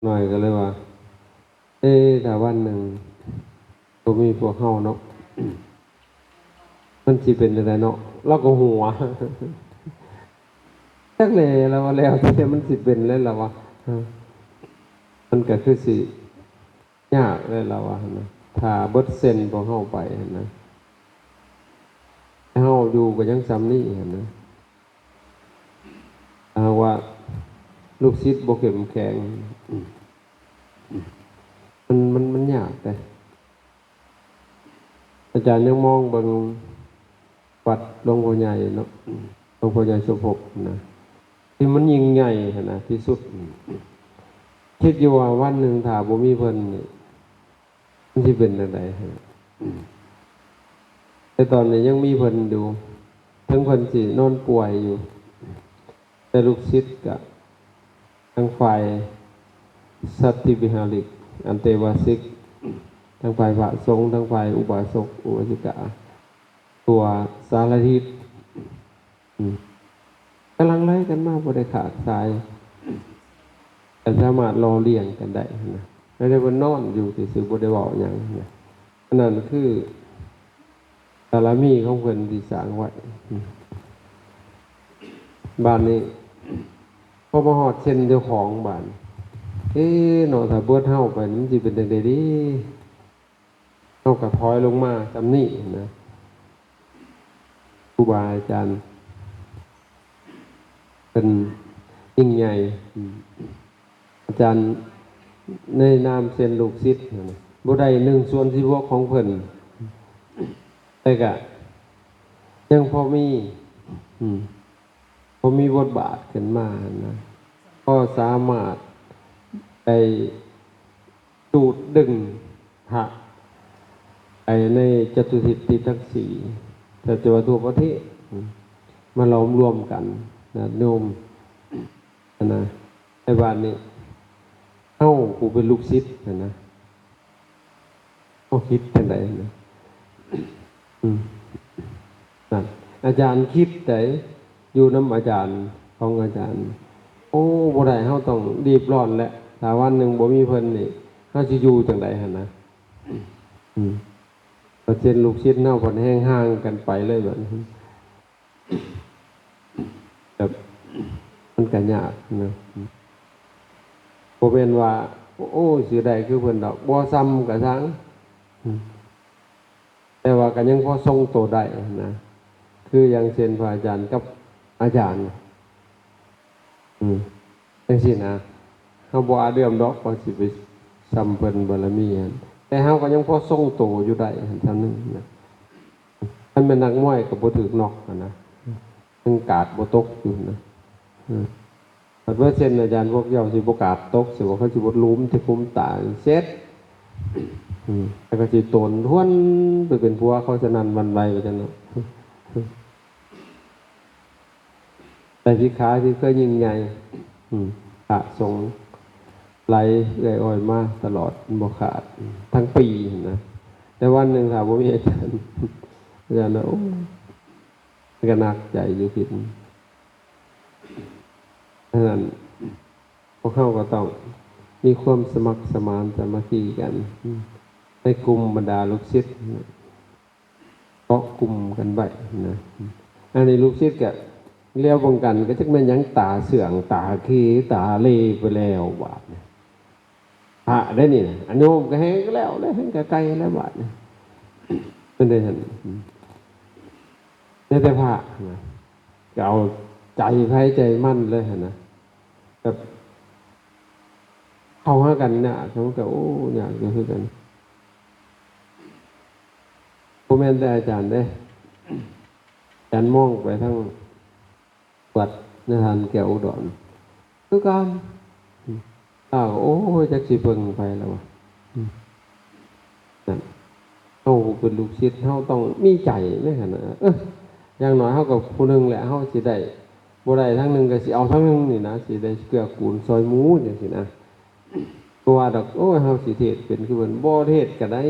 ນ້ອຍກໍເລີຍວ່າ ເອ ຖ້າວັນໜຶ່ງບໍ່ມີພວກເຮົາເນາະ ມັນຊິເປັນຈັ່ງໃດເນາະ? ລາວກໍຫົວ ຈັກແຫຼະ ລາວວ່າ ແລ້ວແຕ່ມັນຊິເປັນແຫຼະ ລາວວ່າ ເອີ ມັນກໍຄືຊິຍາກແຫຼະ ລາວວ່າຫັ້ນນະ ຖ້າເບິດເຊັນພວກເຮົາໄປຫັ້ນນະ ເຮົາຢູ່ກໍຍັງສ່ຳນີ້ຫັ້ນນະ. ຖ້າຫາກວ່າລູກສິດບໍ່ເຂັ້ມແຂງ ມັນ ມັນ ມັນຍາກເດ້. ອາຈານຍັງມອງເບິ່ງວັດຫຼວງພໍ່ໃຫຍ່ເນາະ ຫຼວງພໍ່ໃຫຍ່ສົມພົບນະ ທີ່ມັນຍິ່ງໃຫຍ່ຫັ້ນນະ ທີ່ສຸດ ຄິດຢູ່ວ່າວັນໜຶ່ງຖ້າບໍ່ມີເພິ່ນນີ້ ມັນຊິເປັນຈັ່ງໃດ? ແຕ່ຕອນນີ້ຍັງມີເພິ່ນຢູ່ ເຖິງເພິ່ນຊິນອນປ່ວຍຢູ່ ແຕ່ລູກສິດກະ ທັງຝ່າຍສັດທິວິຫາລິກ ອັນເຕວາສິກ ທັງຝ່າຍພະສົງ ທັງຝ່າຍອຸບາສົກ ອຸບາສິກາ ທົ່ວສາລະທິດ ອືມ ກຳລັງໄຫຼກັນມາບໍ່ໄດ້ຂາດສາຍ ແຕ່ສາມາດຫຼໍ່ລ້ຽງກັນໄດ້ນະ ແຕ່ວ່ານອນຢູ່ຊື່ໆ ບໍ່ໄດ້ເວົ້າຫຍັງນະ. ອັນນັ້ນຄືບາລະມີຂອງເພິ່ນທີ່ສ້າງໄວ້. ບາດນີ້ ພໍມາຮອດເຊັ່ນເຈົ້າຂອງບາດ ເອເນາະ ຖ້າເບິດເຮົາໄປ ມັນຊິເປັນຈັ່ງໃດດີ? ເຮົາກໍຖອຍລົງມາສ່ຳນີ້ນະ ຄູບາອາຈານເພິ່ນຍິ່ງໃຫຍ່ ອາຈານໃນນາມເຊັ່ນລູກສິດ ບໍ່ໄດ້ໜຶ່ງສ່ວນສິບຫົກຂອງເພິ່ນ ແຕ່ກະຍັງພໍມີ ພໍມີບົດບາດຂຶ້ນມານະ ພໍສາມາດໄດ້ ດູດດຶງພະໄປໃນຈະຕຸທິດຕິທັງສີ່ ແຕ່ວ່າທົ່ວປະເທດ ມາຫຼອມລວມກັນ ຍາດໂຍມຫັ້ນນະ. ແຕ່ບາດນີ້ ເຮົາຜູ້ເປັນລູກສິດຫັ້ນນະ ເຮົາຄິດຈັ່ງໃດນະ? ອືມ ນັ້ນ ອາຈານຄິດໃດ ຢູ່ນຳອາຈານຂອງອາຈານ ໂອ້ ບໍ່ໄດ້ ເຮົາຕ້ອງຣີບຮ້ອນແຫຼະ ຖ້າວັນໜຶ່ງບໍ່ມີເພິ່ນນີ້ ເຮົາຊິຢູ່ຈັ່ງໃດຫັ້ນນະ? ອືມ ເປີເຊັນລູກສິດເຮົາພັດແຮ່ງຫ່າງກັນໄປເລີຍບາດນີ້ ແບບ ມັນກະຍາກນະ ບໍ່ແມ່ນວ່າ ໂອ້ຍ ຊິໄດ້ຄືເພິ່ນດອກ ບໍ່ສ່ຳກະຊ່າງ ອືມ ແຕ່ວ່າກໍຍັງພໍຊົງໂຕໄດ້ນະ ຄືຢ່າງເຊັ່ນພະອາຈານກັບອາຈານ ອືມ ຈັ່ງຊີ້ນະ ເຮົາບໍ່ອາດເດີ່ມດອກວ່າຊິໄປສ່ຳເພິ່ນບາລະມີຫັ້ນ ແຕ່ເຮົາກໍຍັງພໍຊົງໂຕຢູ່ໄດ້ຫັ້ນ ສ່ຳໜຶ່ງນະ. ຄັນແມ່ນນັກມວຍກໍບໍ່ຖືກນັອກຫັ້ນນະ ຍັງກາດບໍ່ຕົກຢູ່ນະ ເອີ. ຄັນວ່າເຊັ່ນອາຈານພວກເຈົ້າຊິບໍ່ກາດຕົກ ຊິບໍ່ ເຂົາຊິບໍ່ຫຼຸມທີ່ຄຸມຕາເສັດ ອືມ ແລ້ວກໍຊິໂຕນທວນໄປເປັນຜົວເຂົາສະໜັ່ນຫວັ່ນໄຫວວ່າຊັ້ນເນາະ. ໄຕຣສິກຂາທີ່ເຄີຍຍິ່ງໃຫຍ່ ອືມ ພະສົງໄຫຼເອື້ອຍອ້ອຍມາຕະຫຼອດບໍ່ຂາດ ທັງປີຫັ້ນນະ ແຕ່ວັນໜຶ່ງຖ້າບໍ່ມີອາຈານ ອາຈານນະ ໂອ້ ມັນກໍໜັກໃຈຢູ່ຄິດ. ສະນັ້ນ ພວກເຮົາກໍຕ້ອງມີຄວາມສະໝັກສະໝານສາມັກຄີກັນ ໃນກຸ່ມບັນດາລູກສິດ ເກາະກຸ່ມກັນໄວ້ນະ. ອັນນີ້ລູກສິດກໍແລ້ວເບິ່ງກັນ ກໍຈັກແມ່ນຫຍັງ ຕາເຊື່ອງ ຕາເຂ ຕາເລໄປແລ້ວບາດນີ້. ພະໄດ໋ນີ້ນະ ອາໂຍມກໍແຮ່ງກໍແລ້ວ ແລ້ວແຮ່ງກໍໄກແລ້ວບາດນີ້ ເປັນໄດ໋ຫັ້ນ ແຕ່ ແຕ່ພະນະ ກໍເອົາໃຈໃຜໃຈມັນເລີຍຫັ້ນນະ ແບບເຂົ້າຫາກັນຍາກ ມັນກໍ ໂອ້ ຍາກຢູ່ຄືກັນ ບໍ່ແມ່ນແຕ່ອາຈານເດ້ ອາຈານມອງໄປທາງ ວັດນະທ່ານແກ້ວອຸດອນ ຄືກັນ ລາວ ໂອ້ຍ ຈັກຊິເບິ່ງໃຜລະວະ ອືມ ນັ້ນ ເຮົາເປັນລູກສິດ ເຮົາຕ້ອງມີໃຈໃນຂະນະ ເອີ ຢ່າງໜ້ອຍເຮົາກໍຜູ້ໜຶ່ງແຫຼະ ເຮົາຊິໄດ້ບໍ່ໄດ້ທາງໜຶ່ງກໍຊິເອົາທາງໜຶ່ງນີ້ນະ ຊິໄດ້ເກື້ອກູນຊ່ອຍໝູ່ຈັ່ງຊີ້ນະ ບໍ່ວ່າດອກ ໂອ້ຍ ເຮົາຊິເທດເປັນຄືເພິ່ນ ບໍ່ເທດກໍໄດ້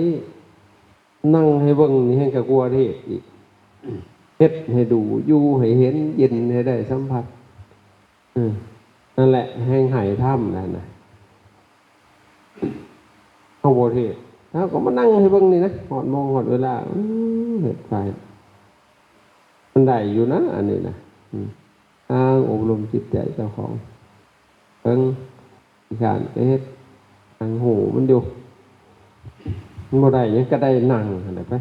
ນັ່ງໃຫ້ເບິ່ງນີ້ແຮ່ງກະກົວເທດອີກ ເຮັດໃຫ້ດູ ຢູ່ໃຫ້ເຫັນ ເຢັນໃຫ້ໄດ້ສຳຜັດ ເອີ ນັ້ນແຫຼະ ແຮ່ງໃຫ້ທຳນັ້ນນະ າບໍ່ເທດ ເຮົາກໍມານັ່ງໃຫ້ເບິ່ງນີ້ນະ ຮອດໂມງຮອດເວລາ ອືມ ເຮັດໄປ ມັນໄດ້ຢູ່ນະ ອັນນີ້ນະ ອືມ ທາງອົບຮົມຈິດໃຈເຈົ້າຂອງ ເບິ່ງ ຂີ້ຄ້ານກໍເຮັດ ນັ່ງຮູ້ມັນຢູ່ ມັນບໍ່ໄດ້ຫຍັງກໍໄດ້ນັ່ງຫັ້ນແຫຼະໄປ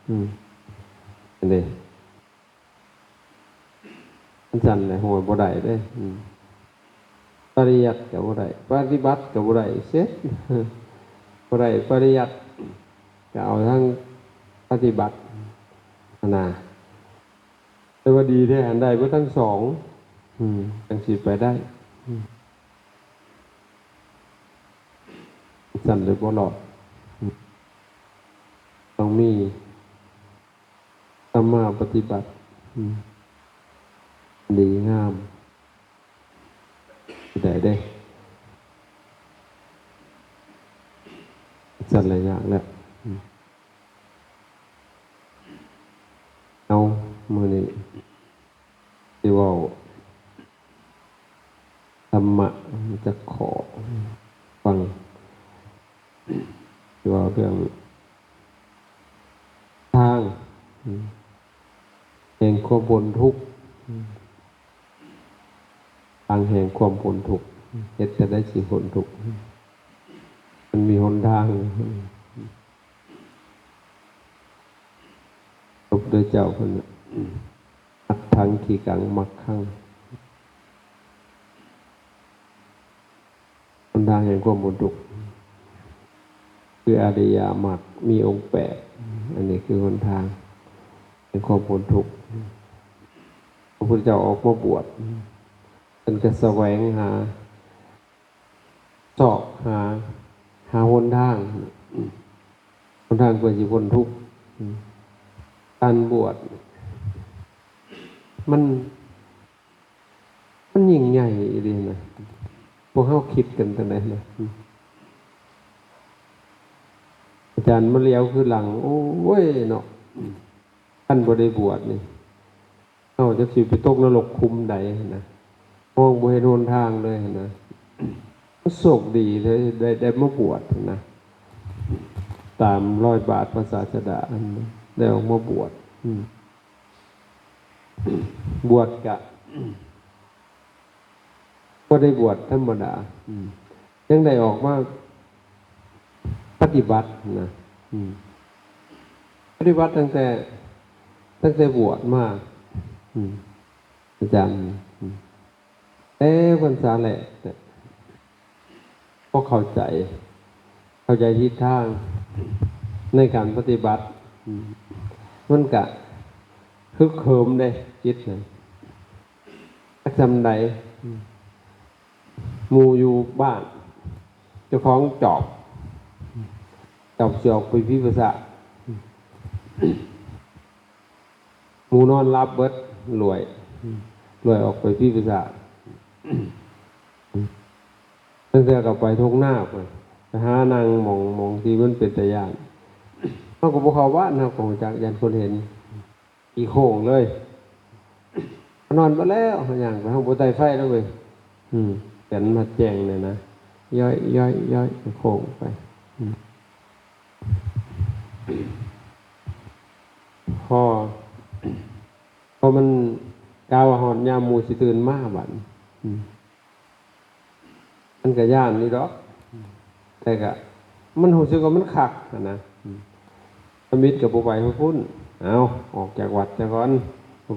ອືມ ອັນນີ້ ມັນຊັ້ນແຫຼະ ໂຫຍບໍ່ໄດ້ເດ້ ອືມ ປະລິຍັດກໍບໍ່ໄດ້ ປະຕິບັດກໍບໍ່ໄດ້ ເສັດ ບໍ່ໄດ້ປະລິຍັດ ກໍເອົາທັງປະຕິບັດຫັ້ນນາ ແຕ່ວ່າດີແທ້ຫັ້ນໄດ້ເບິດທັງສອງ ອືມ ຈັ່ງຊິໄປໄດ້ ອືມ ຊັ້ນເລີຍບໍ່ລອດ ອືມ ຕ້ອງມີ ສຳມາປະຕິບັດ ອືມ ດີງາມ ໄດ້ເດ້ ຊັ້ນລະຍາກແລ້ວ ອືມ ເອົາ ມື້ນີ້ຊິເວົ້າ ທຳມະຈັກຂໍ້ຟັງ ເວົ້າເລື່ອງທາງແຫ່ງຄວາມພົ້ນທຸກ ທາງແຫ່ງຄວາມພົ້ນທຸກ ເຮັດຈັ່ງໃດຊິພົ້ນທຸກ ມັນມີຫົນທາງ. ພະພຸດທະເຈົ້າເພິ່ນ ອັດຖັງ ກິກກັງ ມັກຂັງ ຫົນທາງແຫ່ງຄວາມພົ້ນທຸກ ຄືອະລິຍະມັກ ມີອົງແປດ ອັນນີ້ຄືຫົນທາງແຫ່ງຄວາມພົ້ນທຸກ. ພະພຸດທະເຈົ້າອອກມາບວດ ເພິ່ນກໍສະແຫວງຫາ ຊອກຫາ ຫາຫົນທາງ ຫົນທາງເພື່ອຊິພົ້ນທຸກ. ການບວດ ມັນ ມັນຍິ່ງໃຫຍ່ອີ່ຫຼີນະ. ພວກເຮົາຄິດກັນຈັ່ງໃດນະ? ອາຈານມາຫຼຽວຄືຫຼັງ ໂອ້ຍເນາະ. ຄັນບໍ່ໄດ້ບວດນີ້ ເຮົາຈັກຊິໄປຕົກນະລົກຂຸມໃດຫັ້ນນະ ມອງບໍ່ເຫັນຫົນທາງເລີຍຫັ້ນນະ. ໂຊກດີເລີຍ ໄດ້ ໄດ້ມາບວດຫັ້ນນະ ຕາມລອຍບາດພະສາດສະດາຫັ້ນນະ ໄດ້ອອກມາບວດ. ອືມ ບວດກະ ບໍ່ໄດ້ບວດທຳມະດາ ອືມ ຍັງໄດ້ອອກມາ ປະຕິບັດນະ ອືມ ປະຕິບັດຕັ້ງແຕ່ ຕັ້ງແຕ່ບວດມາ ອືມ ອາຈານ ອືມ ແຕ່ພັນສາແລກ ພໍເຂົ້າໃຈ ເຂົ້າໃຈທິດທາງໃນການປະຕິບັດ ອືມ ມັນກະ ຄຶກເຂີມເດ້ ຈິດນະ ຈັກສ່ຳໃດ ໝູ່ຢູ່ບ້ານ ເຈົ້າຂອງຈອບ ຈອບຊິອອກໄປພິວາສະ ໝູ່ນອນຫຼັບເບິດ ລວຍ ລວຍອອກໄປພິວາສະ ລາງເທື່ອກໍໄປທົ່ງນາ ໄປຫານັ່ງໝ່ອງ ໝ່ອງທີ່ມັນເປັນຕາຢ້ານ ເຮົາກໍບໍ່ເຂົ້າບ້ານ ເຮົາກໍຮູ້ຈັກ ຢ້ານຄົນເຫັນ. ຂີ້ໂຄ້ງເລີຍ ນອນເບິດແລ້ວ ເຮົາຍ່າງໄປ ເຮົາບໍ່ໄດ້ໄຟແລ້ວເວີຍ ອືມ ແກນມັດແຈງນີ້ນະ ຍ້ອຍໆໆ ໂຄ້ງໄປ ອືມ ພໍ ພໍມັນກະວ່າຮອດຍາມໝູ່ຊິຕື່ນມາບັດ ອືມ ມັນກະຢ້ານຢູ່ດອກ ແຕ່ກະມັນຮູ້ສຶກວ່າມັນຄັກຫັ້ນນະ ທຳອິດກະບໍ່ໄປພຸ້ນ ເອົ້າ ອອກຈາກວັດຊະກ່ອນ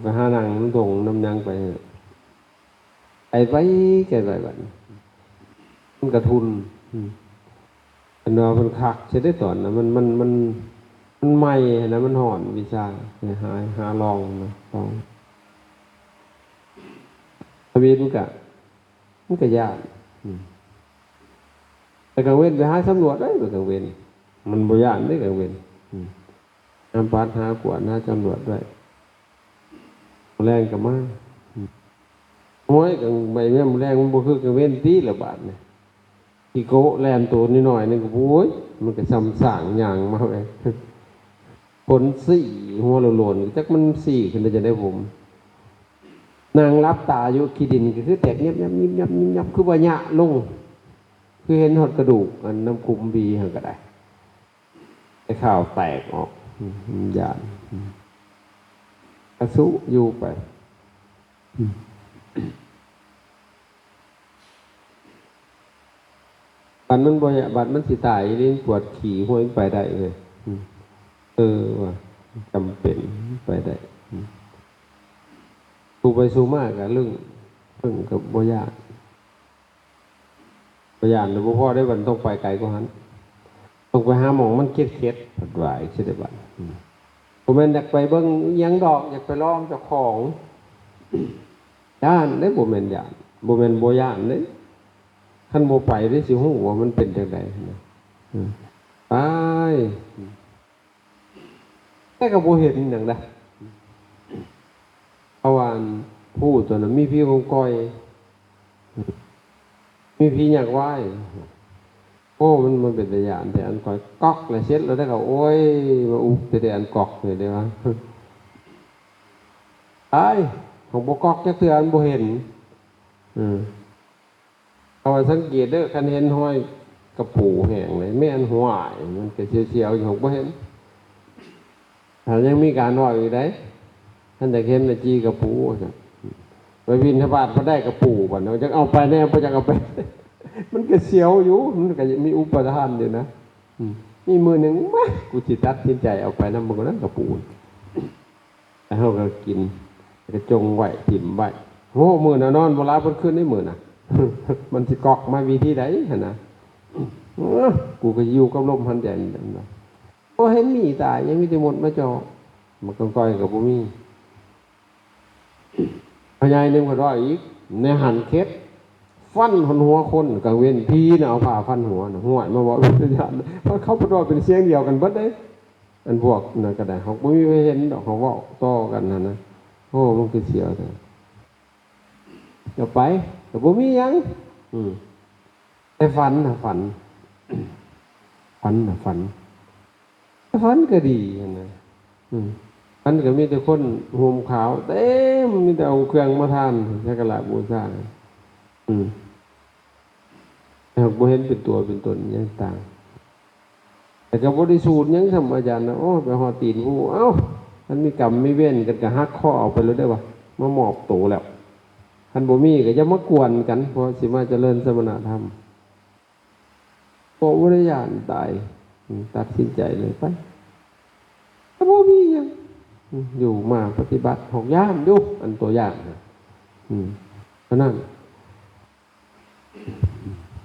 ໄປຫານັ່ງນຳທົ່ງນຳຫຍັງໄປ ໄປໄປ ໄກໄປບັດ ມັນກະທຸ່ນ ເພິ່ນວ່າມັນຄັກຊະເດ້ຕອນນະ ມັນ ມັນ ມັນ ມັນໃໝ່ຫັ້ນນະ ມັນຮ້ອນວິຊາ ຫາ ຫາລອງນະ ລອງ ທຳອິດມັນກະ ມັນກະຢ້ານ ອືມ ແຕ່ກາງເວັນໄປຫາສຳຫຼວດໄດ້ໄປກາງເວັນ ມັນບໍ່ຢ້ານເດ້ກາງເວັນ ອືມ ຫາປັດຫາກວດຫາສຳຫຼວດໄດ້ ມື້ແລງກະມາ ອືມ ໂອ້ຍ ກາງ ໃບແມ່ນມື້ແລງມັນບໍ່ຄືກາງເວັນຕິລະບາດນີ້ ຂີ້ໂກະແລ່ນໂຕນ້ອຍໆໜຶ່ງ ໂອ້ຍ ມັນກະຊ່ຳຊ້າງຍ່າງມາແບບ ຂົນສີຫົວໂຫຼນໆ ຈັກມັນສີຂຶ້ນໄດ້ຈັ່ງໃດ ຜົມ ນັ່ງຫຼັບຕາຢູ່ ຂີ້ດິນກໍຄືແຕກຫຍັບໆໆໆ ຄືວ່າຍະລົງ ຄືເຫັນຮອດກະດູກອັນນ້ຳຂຸມບີຫັ້ນກໍໄດ້ ໄອ້ຂາວແຕກອອກ ອືມ ຢ້ານ ອືມ ກະສຸຢູ່ໄປ ອືມ ບັດມັນບໍ່ ບັດມັນຊິຕາຍອີ່ຫຼີ ປວດຂີ້ຫ້ວຍ ໄປໄດ້ເລີຍ ອືມ ເອີ ວ່າຈຳເປັນໄປໄດ້ ອືມ ສູ່ໄປສູ່ມາກໍລຶ້ງ ເພິ່ນກໍບໍ່ຢ້ານ ບໍ່ຢ້ານ ແຕ່ບໍ່ພໍໄດ້ ມັນຕ້ອງໄປໄກກວ່າຫັ້ນ ຕ້ອງໄປຫາໝ່ອງມັນເຂັດໆ ເພິ່ນວ່າ ຊິໄດ້ບັດ ອືມ ບໍ່ແມ່ນຢາກໄປເບິ່ງອີ່ຫຍັງດອກ ຢາກໄປລອງເຈົ້າຂອງ ຢ້ານເດ້ ບໍ່ແມ່ນຢ້ານ ບໍ່ແມ່ນບໍ່ຢ້ານເດ້ ຄັນບໍ່ໄປເດ້ ຊິຮູ້ວ່າມັນເປັນຈັ່ງໃດນະ ອືມ ໄປ ແຕ່ກໍບໍ່ເຫັນຫຍັງນະ ເພາະວ່າອັນພູຕົວນັ້ນມີຜີກົງກອຍ ມີຜີຍາກວາຍ ໂອ້ ມັນ ມັນເປັນຕາຢ້ານແທ້ ອັນກອຍກອກແລ້ວເສັດແລ້ວ ແລ້ວກໍ ໂອ້ຍ ມາອຸບແຕ່ ແຕ່ອັນກອກນີ້ເດ້ວ່າ ຕາຍ ຂອງບໍ່ກອກຈັກເທື່ອ ອັນບໍ່ເຫັນ ເອີ ເພາະວ່າສັງເກດເດີ ຄັນເຫັນຮອຍກະປູແຫ້ງເລີຍ ແມ່ນ ຫ້ວຍ ມັນກະສຽວໆຢູ່ ບໍ່ເຫັນ ຖ້າຍັງມີການເວົ້າອີກໃດ໋ ຄັນຢາກເຫັນນະຈີ່ກະປູ ວ່າຊັ້ນ ໄປບິນທະບາດບໍ່ໄດ້ກະປູ ບັດນີ້ຈັກເອົາໄປແດ່ ບໍ່ຈັກເອົາໄປ ມັນກະສຽວຢູ່ ມັນກະມີອຸປະທານຢູ່ນະ ອືມ ມີມື້ໜຶ່ງ ມາ ກູຊິຕັດສິນໃຈເອົາໄປນຳເບິ່ງກ່ອນນະກະປູ ແລ້ວເຮົາກໍກິນ ແລ້ວກໍຈົ່ງໄວ້ ຖິ້ມໄວ້ ໂອ້ ມື້ນະນອນບໍ່ຫຼັບເບິດຄືນໃດມື້ນະ ມັນຊິກອກມາວິທີໃດຫັ້ນນະ ເອີ ກູກໍຢູ່ກັບລົມຫາຍໃຈນີ້ແຫຼະ ບໍ່ເຫັນມີຕາ ຍັງມີແຕ່ມົດມາເຈາະ ໝາກກອງກອຍກໍບໍ່ມີ ພໍ່ໃຫຍ່ໜຶ່ງເພິ່ນວ່າອີກ ໃນຫັ້ນເຂັດ ຟັນຫົນຫົວຄົນ ກາງເວັນຜີນະເອົາຜ້າຟັນຫົວນະ ຫ້ວຍ ມາເວົ້າເປັນພະຍານ ເຂົາເພິ່ນເວົ້າເປັນສຽງດຽວກັນເບິດເດ້ ອັນພວກນັ້ນກໍໄດ້ ເຮົາບໍ່ມີໃຜເຫັນດອກ ເຮົາເວົ້າຕໍ່ກັນຫັ້ນນະ ໂອ້ ມັນຄືສຽວແທ້ ກໍໄປ ກໍບໍ່ມີຫຍັງ ອືມ ແຕ່ຝັນນະ ຝັນ ຝັນນະ ຝັນ ແຕ່ຝັນກໍດີຫັ້ນນະ ອືມ ມັນກໍມີແຕ່ຄົນຫົ່ມຂາວເຕັມ ມີແຕ່ເອົາເຄື່ອງມາທານ ສັກກາລະບູຊາ ອືມ ແຕ່ບໍ່ເຫັນເປັນຕົວເປັນຕົນຫຍັງຕ່າງ ແຕ່ກໍບໍ່ໄດ້ສູດຫຍັງສ່ຳອາຈານນະ ໂອ້ ໄປຮອດຕີນພູ ເອົ້າ ມັນມີກຳມີເວນກັນກໍຫັກຄໍເອົາໄປໂລດເດ້ວ່າ ມາມອບໂຕແລ້ວ ຄັນບໍ່ມີກໍຢ່າມາກວນກັນ ເພາະຊິມາຈະເລີນສະມະນະທຳ ບໍ່ ບໍ່ໄດ້ຢ້ານຕາຍ ຕັດສິນໃຈເລີຍໄປ ກໍບໍ່ມີຫຍັງ ຢູ່ມາປະຕິບັດ ຮອກຢ້ານຢູ່ ອັນຕົວຢ່າງນະ ອືມ ເທົ່ານັ້ນ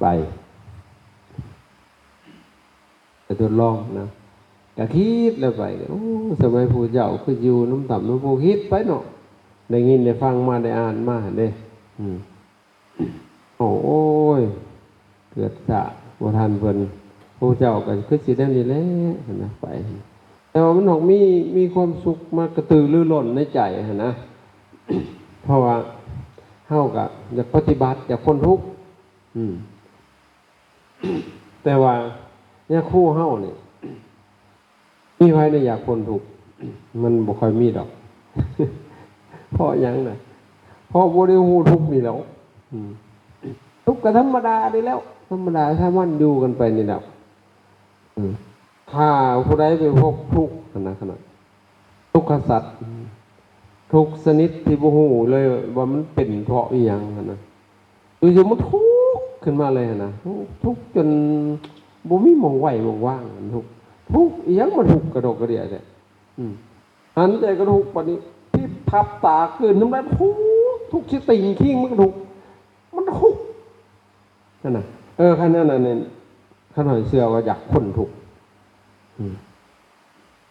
ໄປ ໄປທົດລອງນະ ກະຄິດແລ້ວໄປ ໂອ້ ສະໄໝຜູ້ເຈົ້າຄືຢູ່ນຳຖ້ຳນຳພູ ຄິດໄປເນາະ ໄດ້ຍິນໄດ້ຟັງມາ ໄດ້ອ່ານມາຫັ້ນເດ້ ອືມ ໂອ້ຍ ເກີດຊ້າບໍ່ທັນເພິ່ນ ພວກເຈົ້າກໍຄືຊິແນວນີ້ແຫຼະ ຫັ້ນນະ ໄປ ແຕ່ວ່າມັນຫາກມີ ມີຄວາມສຸກມາກະຕືລືລົ້ນໃນໃຈຫັ້ນນະ ເພາະວ່າເຮົາກໍຢາກປະຕິບັດ ຢາກພົ້ນທຸກ ອືມ ແຕ່ວ່າຍາຄູເຮົານີ້ ມີໃຜໄດ້ຢາກພົ້ນທຸກ? ມັນບໍ່ຄ່ອຍມີດອກ. ເພາະຫຍັງນະ? ເພາະບໍ່ໄດ້ຮູ້ທຸກນີ້ແຫຼ້ວ. ອືມ ທຸກກໍທຳມະດານີ້ແຫຼ້ວ, ທຳມະດາສາມັນຢູ່ກັນໄປນີ້ແຫຼ້ວ. ອືມ ຖ້າຜູ້ໃດໄປພົບທຸກຫັ້ນນະ, ທຸກຂະສັດ, ທຸກຊະນິດທີ່ບໍ່ຮູ້ເລີຍວ່າມັນເປັນເພາະອີ່ຫຍັງຫັ້ນນະ. ຢູ່ໆມັນທຸກຂຶ້ນມາເລີຍຫັ້ນນະ, ທຸກຈົນບໍ່ມີໝ່ອງໄຫວໝ່ອງວາງ, ທຸກ ທຸກອີ່ຫຍັງມາທຸກກະດົກກະເດຍແທ້. ອືມ ຫັນແຕ່ກະທຸກ ບາດນີ້ພິບພັບຕາກືນນ້ຳລາຍ ທຸກ ທຸກຊິຕິງຄີງມັນກະທຸກ ມັນທຸກຫັ້ນນະ. ເອີ ຄັນອັນນັ້ນນີ້ ຂ້ານ້ອຍເຊື່ອວ່າຢາກພົ້ນທຸກ. ອືມ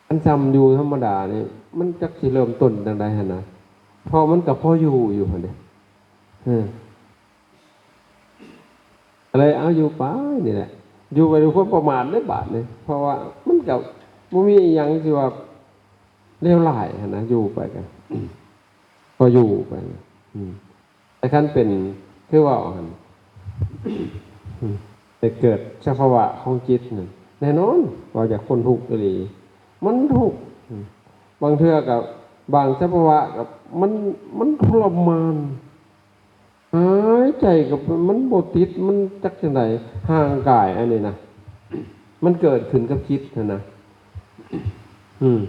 ອັນຊ່ຳຢູ່ທຳມະດານີ້ ມັນຈັກຊິເລີ່ມຕົ້ນຈັ່ງໃດຫັ້ນນະ, ເພາະມັນກໍພໍຢູ່ຢູ່ຫັ້ນເດ້. ເອີ ກໍເລີຍເອົາຢູ່ໄປນີ້ແຫຼະ, ຢູ່ໄປດ້ວຍຄວາມປະໝາດເດ້ບາດນີ້, ເພາະວ່າມັນກໍບໍ່ມີອີ່ຫຍັງທີ່ວ່າເລວຮ້າຍຫັ້ນນະ, ຢູ່ໄປກໍພໍຢູ່ໄປ. ອືມ ແຕ່ຄັນເປັນຄືເວົ້າຫັ້ນ ໄດ້ເກີດສະພາວະຂອງຈິດນັ້ນ ແນ່ນອນວ່າຈະຄົນທຸກອີ່ຫຼີ, ມັນທຸກ. ບາງເທື່ອກໍ ບາງສະພາວະກໍມັນ ມັນທໍລະມານ. ຫາຍໃຈກໍມັນບໍ່ຕິດ ມັນຈັກຈັ່ງໃດ. ຮ່າງກາຍອັນນີ້ນະ ມັນເກີດຂຶ້ນກັບຈິດຫັ້ນນະ. ອືມ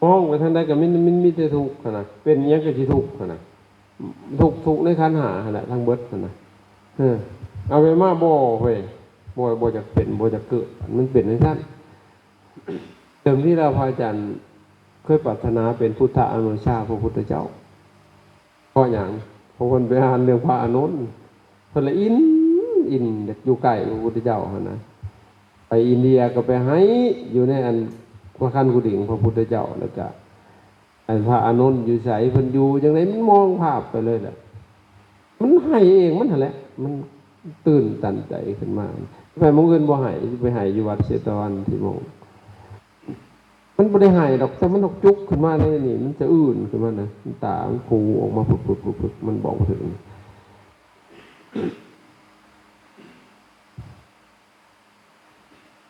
ມອງໄປທາງໃດກໍມີ ມີ ມີແຕ່ທຸກຫັ້ນນະ. ເປັນຫຍັງກໍຊິທຸກຫັ້ນນະ. ທຸກ ທຸກໃນຂັນຫ້າຫັ້ນແຫຼະ ທັງເບິດຫັ້ນນະ. ເອີ ເອົາໄປມາບໍ່ເວີຍ ບໍ່ ບໍ່ຢາກເປັນ ບໍ່ຢາກເກີດ ມັນເປັນຈັ່ງຊັ້ນ. ເດີມທີແລ້ວພະອາຈານເຄີຍປາດຖະໜາເປັນພຸດທະອານຸຊາ ພະພຸດທະເຈົ້າ. ເພາະຫຍັງ? ເພາະເພິ່ນໄປອ່ານເລື່ອງພະອານົນ ເພິ່ນລະອິນ ອິນ ຢາກຢູ່ໃກ້ພະພຸດທະເຈົ້າຫັ້ນນະ. ໄປອິນເດຍກໍໄປໄຫ້ຢູ່ໃນອັນ ພະຄັນຄູດິງພະພຸດທະເຈົ້າ ແລ້ວກະ ອັນພະອານົນຢູ່ໃສ ເພິ່ນຢູ່ຈັ່ງໃດ ມັນມອງພາບໄປເລີຍແຫຼະ. ມັນໄຫ້ເອງມັນຫັ້ນແຫຼະ ມັນຕື່ນຕັນໃຈຂຶ້ນມາ. ໄປໝ່ອງອື່ນບໍ່ໄຫ້ ໄປໄຫ້ຢູ່ວັດເຊຕະວັນທີ່ໝ່ອງ ມັນບໍ່ໄດ້ໄຫ້ດອກ ແຕ່ມັນອອກຈຸກຂຶ້ນມາໃນນີ້ ມັນສະອື່ນຂຶ້ນມານະ ນ້ຳຕາມັນຟູອອກມາປຶບໆໆ ມັນບອກບໍ່ຖືກ.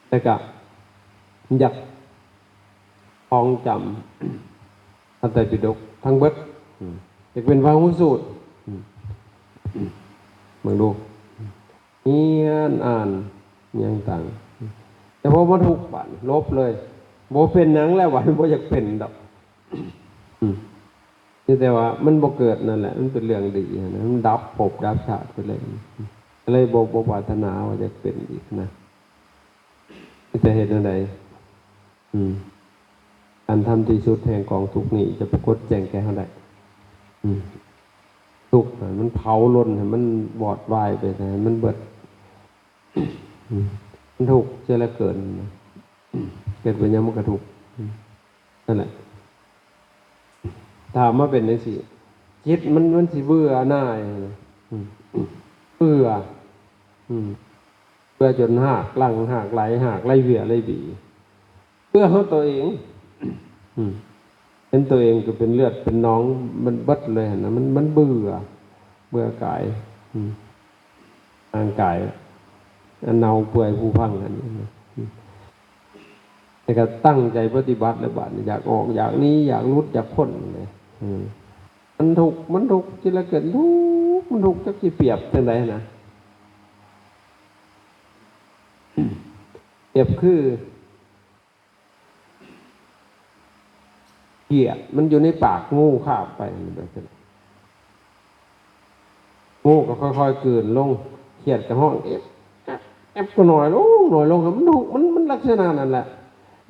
ແຕ່ກະຢາກທ່ອງຈຳພະໄຕປິດົກທັງເບິດ ອືມ ຢາກເປັນພະຫຸສູດ ອືມ ເບິ່ງດູ ຮຽນອ່ານຫຍັງຕ່າງ ແຕ່ພໍມາທຸກບາດນີ້ຫຼົບເລີຍ ບໍ່ເປັນຫຍັງແລ້ວ ບາດນີ້ບໍ່ຢາກເປັນດອກ ອືມ ມີແຕ່ວ່າມັນບໍ່ເກີດນັ້ນແຫຼະ ມັນເປັນເລື່ອງດີຫັ້ນນະ ມັນດັບພົບດັບຊາດໄປເລີຍ ກໍເລີຍບໍ່ ບໍ່ປາດຖະໜາວ່າຢາກເປັນອີກນະ. ມີແຕ່ເຮັດແນວໃດ ອືມ ອັນທຳທີ່ສຸດແຫ່ງກອງທຸກນີ້ຈະປາກົດແຈ້ງແກ່ເຮົາໄດ້ ອືມ ທຸກໃຫ້ມັນເຜົາລົນ ໃຫ້ມັນວອດວາຍໄປ ໃຫ້ມັນເບິດ ອືມ ມັນທຸກເສຍເຫຼືອເກີນ ເກີດໄປຫຍັງມັນກໍທຸກ ອືມ ນັ້ນແຫຼະ ຖ້າມາເປັນຈັ່ງຊີ້ ຈິດມັນ ມັນຊິເບື່ອໜ່າຍ ອືມ ເບື່ອ ອືມ ເບື່ອຈົນຮາກຫຼັງ ຮາກໄຫຼ ຮາກໄຫຼເຫວີ່ຍໄຫຼຫວີ ເບື່ອເຮົາໂຕເອງ ອືມ ເຫັນໂຕເອງກໍເປັນເລືອດເປັນໜອງ ມັນເບິດເລີຍຫັ້ນນະ ມັນ ມັນເບື່ອ ເບື່ອກາຍ ອືມ ຮ່າງກາຍອັນເນົ່າເປື່ອຍຜຸພັງຫັ້ນ ແລ້ວກໍຕັ້ງໃຈປະຕິບັດແລ້ວ ບາດນີ້ຢາກອອກ ຢາກໜີ ຢາກຫຼຸດ ຢາກພົ້ນເລີຍ ເອີ ມັນທຸກ ມັນທຸກ ຈິດລະເກີດທຸກ ມັນທຸກ ຈັກຊິປຽບຈັ່ງໃດນະ ປຽບຄື ຂຽດມັນຢູ່ໃນປາກ ງູຄາບໄປ ມັນເປັນຈັ່ງໃດ ງູກໍຄ່ອຍໆກືນລົງ ຂຽດກໍຮ້ອງ ເອບ ແອບ ແອບ ກໍໜ້ອຍລົງ ໜ້ອຍລົງ ມັນທຸກ ມັນ ມັນລັກສະນະນັ້ນແຫຼະ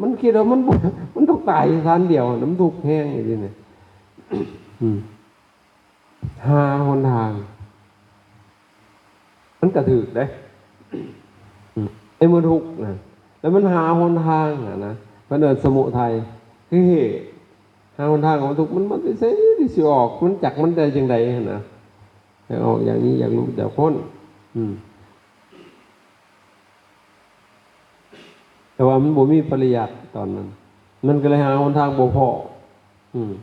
ມັນຄິດວ່າມັນ ມັນຕ້ອງຕາຍຊານດຽວ ມັນທຸກແຮງອີ່ຫຼີນີ້ ອືມ. ຫາຫົນທາງ ມັນກະຖືກເດ້ ອືມ ໃນເມື່ອທຸກນະ ແລ້ວມັນຫາຫົນທາງຫັ້ນນະ ເພິ່ນເອີ້ນສະມຸໄທ ຄືເຫດ ຫາຫົນທາງອອກທຸກ ມັນ ມັນຊິໃສ ຊິອອກ ມັນຈັກມັນໄດ້ຈັ່ງໃດຫັ້ນນະ ຢາກອອກ ຢາກໜີ ຢາກຫຼຸດ ຢາກພົ້ນ ອືມ ແຕ່ວ່າມັນບໍ່ມີປະລິຍັດຕອນນັ້ນ ມັນກໍເລີຍຫາຫົນທາງບໍ່ພໍ ອືມ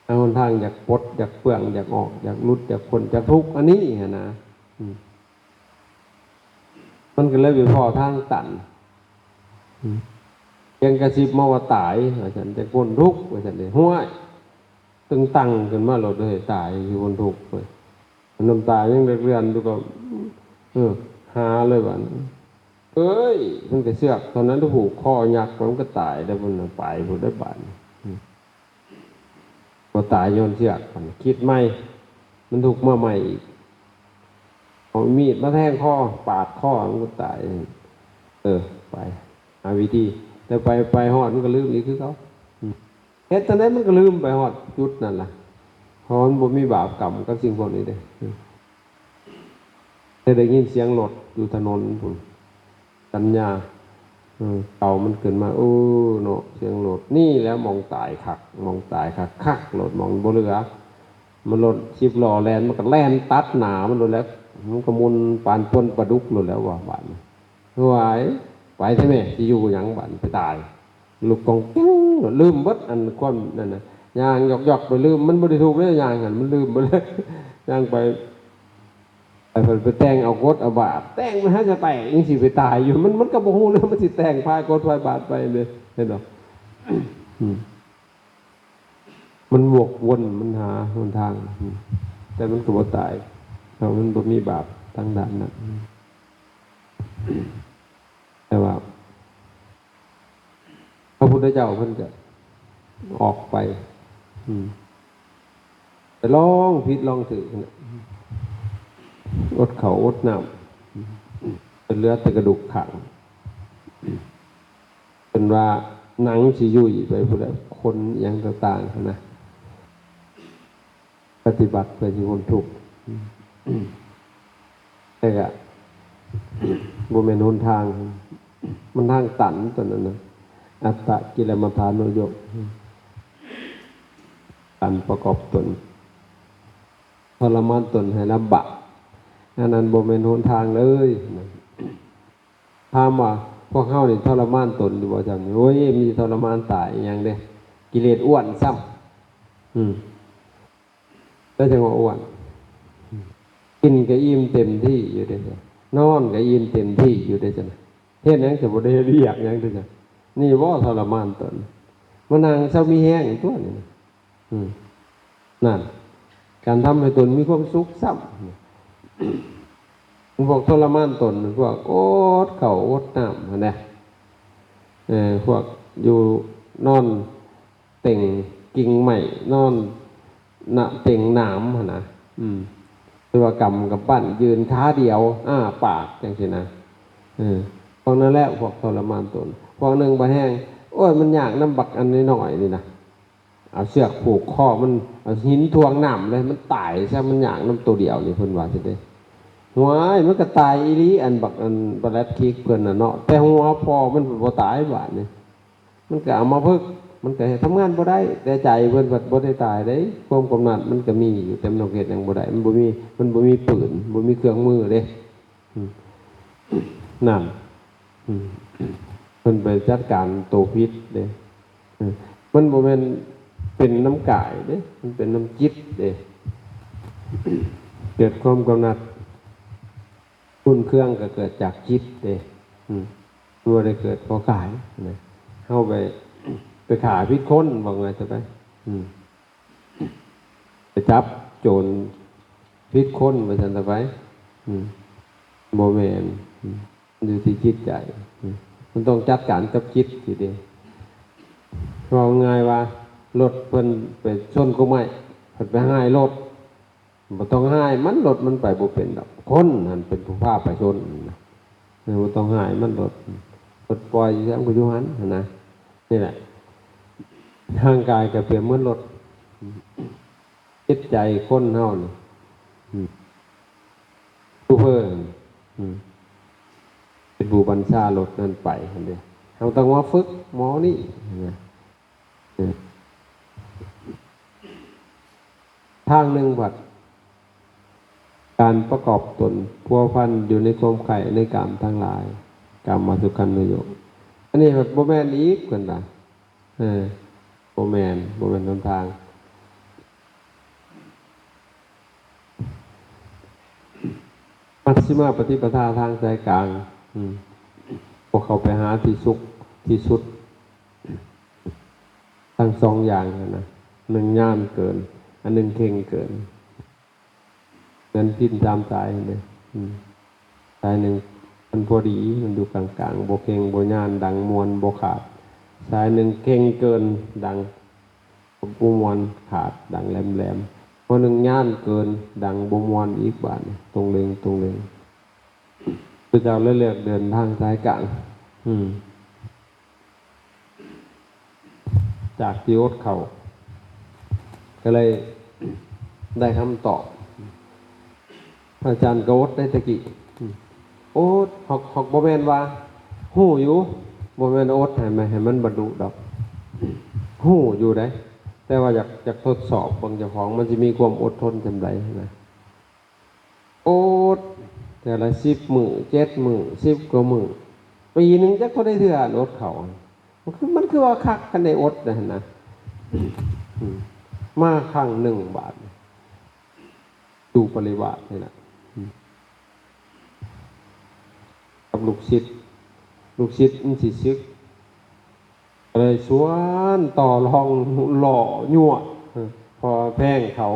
ຫາຫົນທາງຢາກປົດ ຢາກເປືອງ ຢາກອອກ ຢາກຫຼຸດ ຢາກພົ້ນຈາກທຸກອັນນີ້ຫັ້ນນະ ອືມ ມັນກໍເລີຍໄປພໍ້ທາງຕັນ ອືມ ພຽງກະຊິບມາວ່າຕາຍ ວ່າຊັ້ນ ຈະພົ້ນທຸກ ວ່າຊັ້ນເດ ຫ້ວຍ ຕຶງຕັງຂຶ້ນມາໂລດເລີຍ ຕາຍຢູ່ບົນທຸກເວີຍ ນ້ຳຕາຍັງເລືອນຢູ່ກໍ ເອີ ຫາເລີຍບາດນີ້ ເອີຍ ມັນກໍເຊືອກເທົ່ານັ້ນທີ່ຜູກຄໍຍັກ ມັນກໍຕາຍໄດ້ພຸ້ນນະ ໄປພຸ້ນໄດ້ບາດນີ້ ບໍ່ຕາຍຍ້ອນເຊືອກ ຄິດໃໝ່ ມັນທຸກມາໃໝ່ອີກ ເອົາມີດມາແທງຄໍ ປາດຄໍ ມັນກໍຕາຍ ເອີ ໄປ ຫາວິທີ ແຕ່ໄປ ໄປຮອດມັນກໍລືມອີກຄືເກົ່າ ເຮັດຈັ່ງໃດມັນກໍລືມໄປຮອດຈຸດນັ້ນລະ ເພາະມັນບໍ່ມີບາບກຳກັບສິ່ງພວກນີ້ເດ້ ແຕ່ໄດ້ຍິນສຽງລົດຢູ່ຖະໜົນພຸ້ນ ສັນຍາ ເອີ ເຕົາມັນຂຶ້ນມາ ເອີ ເນາະ ສຽງລົດ ນີ້ແຫຼະໝ່ອງຕາຍຄັກ ໝ່ອງຕາຍຄັກໆ ໂລດ ໝ່ອງບໍ່ເຫຼືອ ມັນລົດສິບລໍ້ແລ່ນ ມັນກໍແລ່ນຕັດໜ້າມັນໂລດແຫຼະ ມັນກໍໝຸ່ນປານປົນປາດຸກໂລດແຫຼະວ່າ ບາດນີ້ ຫວາຍ ໄປແທ້ແມ້ ຊິຢູ່ຫຍັງບາດນີ້ ໄປຕາຍ ລຸກກອງແກ້ງ ລືມເບິດອັນຄວາມນັ້ນນະ ຍ່າງຢອກໆໄປລືມ ມັນບໍ່ໄດ້ທຸກເດ້ຍ່າງຫັ້ນ ມັນລືມເບິດເລີຍ ຍ່າງໄປ ໄປ ໄປແຕ່ງເອົາກົດເອົາບາບ ແຕ່ງມັນຫາຈະແຕກ ຍັງຊິໄປຕາຍຢູ່ ມັນ ມັນກໍບໍ່ຮູ້ເລື່ອງ ມັນຊິແຕ່ງພາຍກົດພາຍບາບໄປເດ້ ເຫັນບໍ່? ອືມ ມັນວກວົນ ມັນຫາຫົນທາງ ແຕ່ມັນກໍບໍ່ຕາຍ ເພາະມັນບໍ່ມີບາບທາງດ້ານນັ້ນ. ແຕ່ວ່າພະພຸດທະເຈົ້າເພິ່ນກໍອອກໄປ ອືມ ໄປລອງຜິດລອງຖືກນັ້ນແຫຼະ ອົດເຂົ້າອົດນ້ຳ ຈົນເຫຼືອແຕ່ກະດູກຂ້າງ ເພິ່ນວ່າໜັງຊິຫຍຸ້ຍໄປພຸ້ນແຫຼະ ຂົນອີ່ຫຍັງຕ່າງໆຫັ້ນນະ ປະຕິບັດເພື່ອຊິພົ້ນທຸກ ແຕ່ກະບໍ່ແມ່ນຫົນທາງ ມັນທາງຕັນຕົວນັ້ນນະ ອັດຕະກິລະມັດຖານຸໂຍກ ການປະກອບຕົນ ທໍລະມານຕົນໃຫ້ລຳບາກ ອັນນັ້ນບໍ່ແມ່ນຫົນທາງເລີຍນະ. ຖາມວ່າພວກເຮົານີ້ທໍລະມານຕົນຢູ່ບໍ່? ຈຳນີ້ ໂອ້ຍ ມີທໍລະມານຕາຍອີ່ຫຍັງເດ້ ກິເລດອ້ວນຊ້ຳ ອືມ ແລ້ວຈັ່ງວ່າອ້ວນ ກິນກໍອີ່ມເຕັມທີ່ຢູ່ເດ້ ນອນກໍອີ່ມເຕັມທີ່ຢູ່ເດ້ ຈັ່ງເຮັດຫຍັງຈະບໍ່ໄດ້ເຮັດວຽກຫຍັງເດ້ ຈັ່ງນີ້ບໍ່ທໍລະມານຕົນ ມານັ່ງເຊົາມີແຮງຕົວະນີ້ນະ. ອືມ ນັ້ນ ການທຳໃຫ້ຕົນມີຄວາມສຸກຊ້ຳ ພວກທໍລະມານຕົນ ພວກອົດເຂົ້າອົດນ້ຳຫັ້ນນະ ເອີ ພວກຢູ່ນອນເຕັງກິ່ງໄມ້ ນອນນະເຕັງໜາມຫັ້ນນະ ອືມ ຫຼືວ່າກຳກຳປັ້ນ ຢືນຂາດຽວ ອ້າປາກ ຈັ່ງຊີ້ນະ ເອີ ພວກນັ້ນແຫຼະ ພວກທໍລະມານຕົນ. ພວກໜຶ່ງບັດແຮງ ໂອ້ຍ ມັນຍາກນຳບັກອັນນ້ອຍໆນີ້ນະ ເອົາເຊືອກຜູກຄໍມັນ ເອົາຫີນຖ່ວງນ້ຳເລີຍ ມັນຕາຍຊະ ມັນຍາກນຳໂຕດຽວນີ້ ເພິ່ນວ່າຊັ້ນເດ້. ຫ້ວຍ ມັນກໍຕາຍອີ່ຫຼີ ອັນບັກ ອັນປະຫຼັດຄີກເພິ່ນນະເນາະ ແຕ່ຫົວພໍ່ມັນບໍ່ຕາຍບາດນີ້ ມັນກໍອຳມະພຶກ ມັນກໍເຮັດ ທຳງານບໍ່ໄດ້ ແຕ່ໃຈເພິ່ນພັດບໍ່ໄດ້ຕາຍເດ້. ຄວາມກຳໜັດມັນກໍມີຢູ່ ແຕ່ມັນເຮັດຫຍັງບໍ່ໄດ້ ມັນບໍ່ມີ ມັນບໍ່ມີປືນ ບໍ່ມີເຄື່ອງມືເດ້. ອືມ ນັ້ນ ອືມ ເພິ່ນໄປຈັດການໂຕຜິດເດ້. ເອີ ມັນບໍ່ແມ່ນເປັນນຳກາຍເດ້ ມັນເປັນນຳຈິດເດ້. ເກີດຄວາມກຳໜັດຂຸ້ນເຄືອງກໍເກີດຈາກຈິດເດ້. ອືມ ບໍ່ໄດ້ເກີດເພາະກາຍນະ. ເຮົາໄປ ໄປຂ້າຜິດຄົນ ວ່າງ່າຍຊະໄປ. ອືມ ໄປຈັບໂຈນຜິດຄົນ ວ່າຊັ້ນຊະໄປ. ອືມ ບໍ່ແມ່ນ ອືມ ຢູ່ທີ່ຈິດໃຈ. ອືມ ມັນຕ້ອງຈັດການກັບຈິດຊິເດ້. ເວົ້າງ່າຍວ່າ ລົດເພິ່ນໄປຊົນກົກໄມ້ ເພິ່ນໄປຮ້າຍລົດ ບໍ່ຕ້ອງຮ້າຍມັນ ລົດມັນໄປບໍ່ເປັນດອກ ຄົນຫັ້ນເປັນຜູ້ພາໄປຊົນນະ. ເອີ ບໍ່ຕ້ອງຮ້າຍມັນ ລົດ ລົດປ່ອຍຢູ່ໃສມັນກໍຢູ່ຫັ້ນຫັ້ນນະ. ນີ້ແຫຼະ ຮ່າງກາຍກໍປຽບເໝືອນລົດ ຈິດໃຈຄົນເຮົານີ້ ອືມ ໂຊເຟີ ອືມ ເປັນຜູ້ບັນຊາລົດນັ້ນໄປຫັ້ນເດ້. ເຮົາຕ້ອງມາຝຶກໝໍນີ້ນະ. ເອີ ທາງໜຶ່ງພັດ ການປະກອບຕົນພົວພັນຢູ່ໃນຄວາມໃຄ່ໃນກາມທັງຫຼາຍ ກາມມະສຸຂັນນຸໂຍກ ອັນນີ້ພັດບໍ່ແມ່ນອີກ ເພິ່ນວ່າ. ເອີ ບໍ່ແມ່ນ ບໍ່ແມ່ນຫົນທາງ. ມັດຊິມາປະຕິປະທາທາງສາຍກາງ ອືມ ພວກເຂົາໄປຫາທີ່ສຸກ ທີ່ສຸດ ທັງສອງຢ່າງຫັ້ນນະ ໜຶ່ງຍານເກີນ ອັນໜຶ່ງເຄັ່ງເກີນ. ເໝືອນພິນສາມສາຍຫັ້ນເດ້ ອືມ ສາຍໜຶ່ງມັນພໍດີ ມັນຢູ່ກາງໆ ບໍ່ເຄັ່ງບໍ່ຍານ ດັງມ່ວນບໍ່ຂາດ. ສາຍໜຶ່ງເຄັ່ງເກີນ ດັງບໍ່ມ່ວນຂາດ ດັງແຫຼມໆ. ພໍໜຶ່ງຍານເກີນ ດັງບໍ່ມ່ວນອີກ ບາດນີ້ຕົງເລັງ ຕົງເລັງ. ພະເຈົ້າເລີຍເລືອກເດີນທາງສາຍກາງ ອືມ ຈາກທີ່ອົດເຂົ້າ ກໍເລີຍໄດ້ຄຳຕອບ. ພະອາຈານກໍອົດໄດ້ແຕ່ກີ້ ອືມ ອົດ ຮອກ ຮອກບໍ່ແມ່ນວ່າຮູ້ຢູ່ ບໍ່ແມ່ນອົດໃຫ້ມັນ ໃຫ້ມັນບັນລຸດອກ ຮູ້ຢູ່ເດ້ ແຕ່ວ່າຢາກ ຢາກທົດສອບເບິ່ງເຈົ້າຂອງ ມັນຊິມີຄວາມອົດທົນສ່ຳໃດນະ. ອົດ ເທື່ອລະສິບມື້ ເຈັດມື້ ສິບກວ່າມື້ ປີໜຶ່ງຈັກເທົ່າໃດເທື່ອ ອັນອົດເຂົ້າ ມັນຄື ມັນຄືວ່າຄັກ ຄັນໄດ້ອົດນະຫັ້ນນະ. ອືມ ມາຄັ້ງໜຶ່ງບາດ ຢູ່ປະລິວາດນີ້ລະ ອືມ ກັບລູກສິດ ລູກສິດມັນຊິສຶກ ກໍເລີຍຊວນຕໍ່ລອງ ລໍ້ຍົວະ ແພງເຂົາ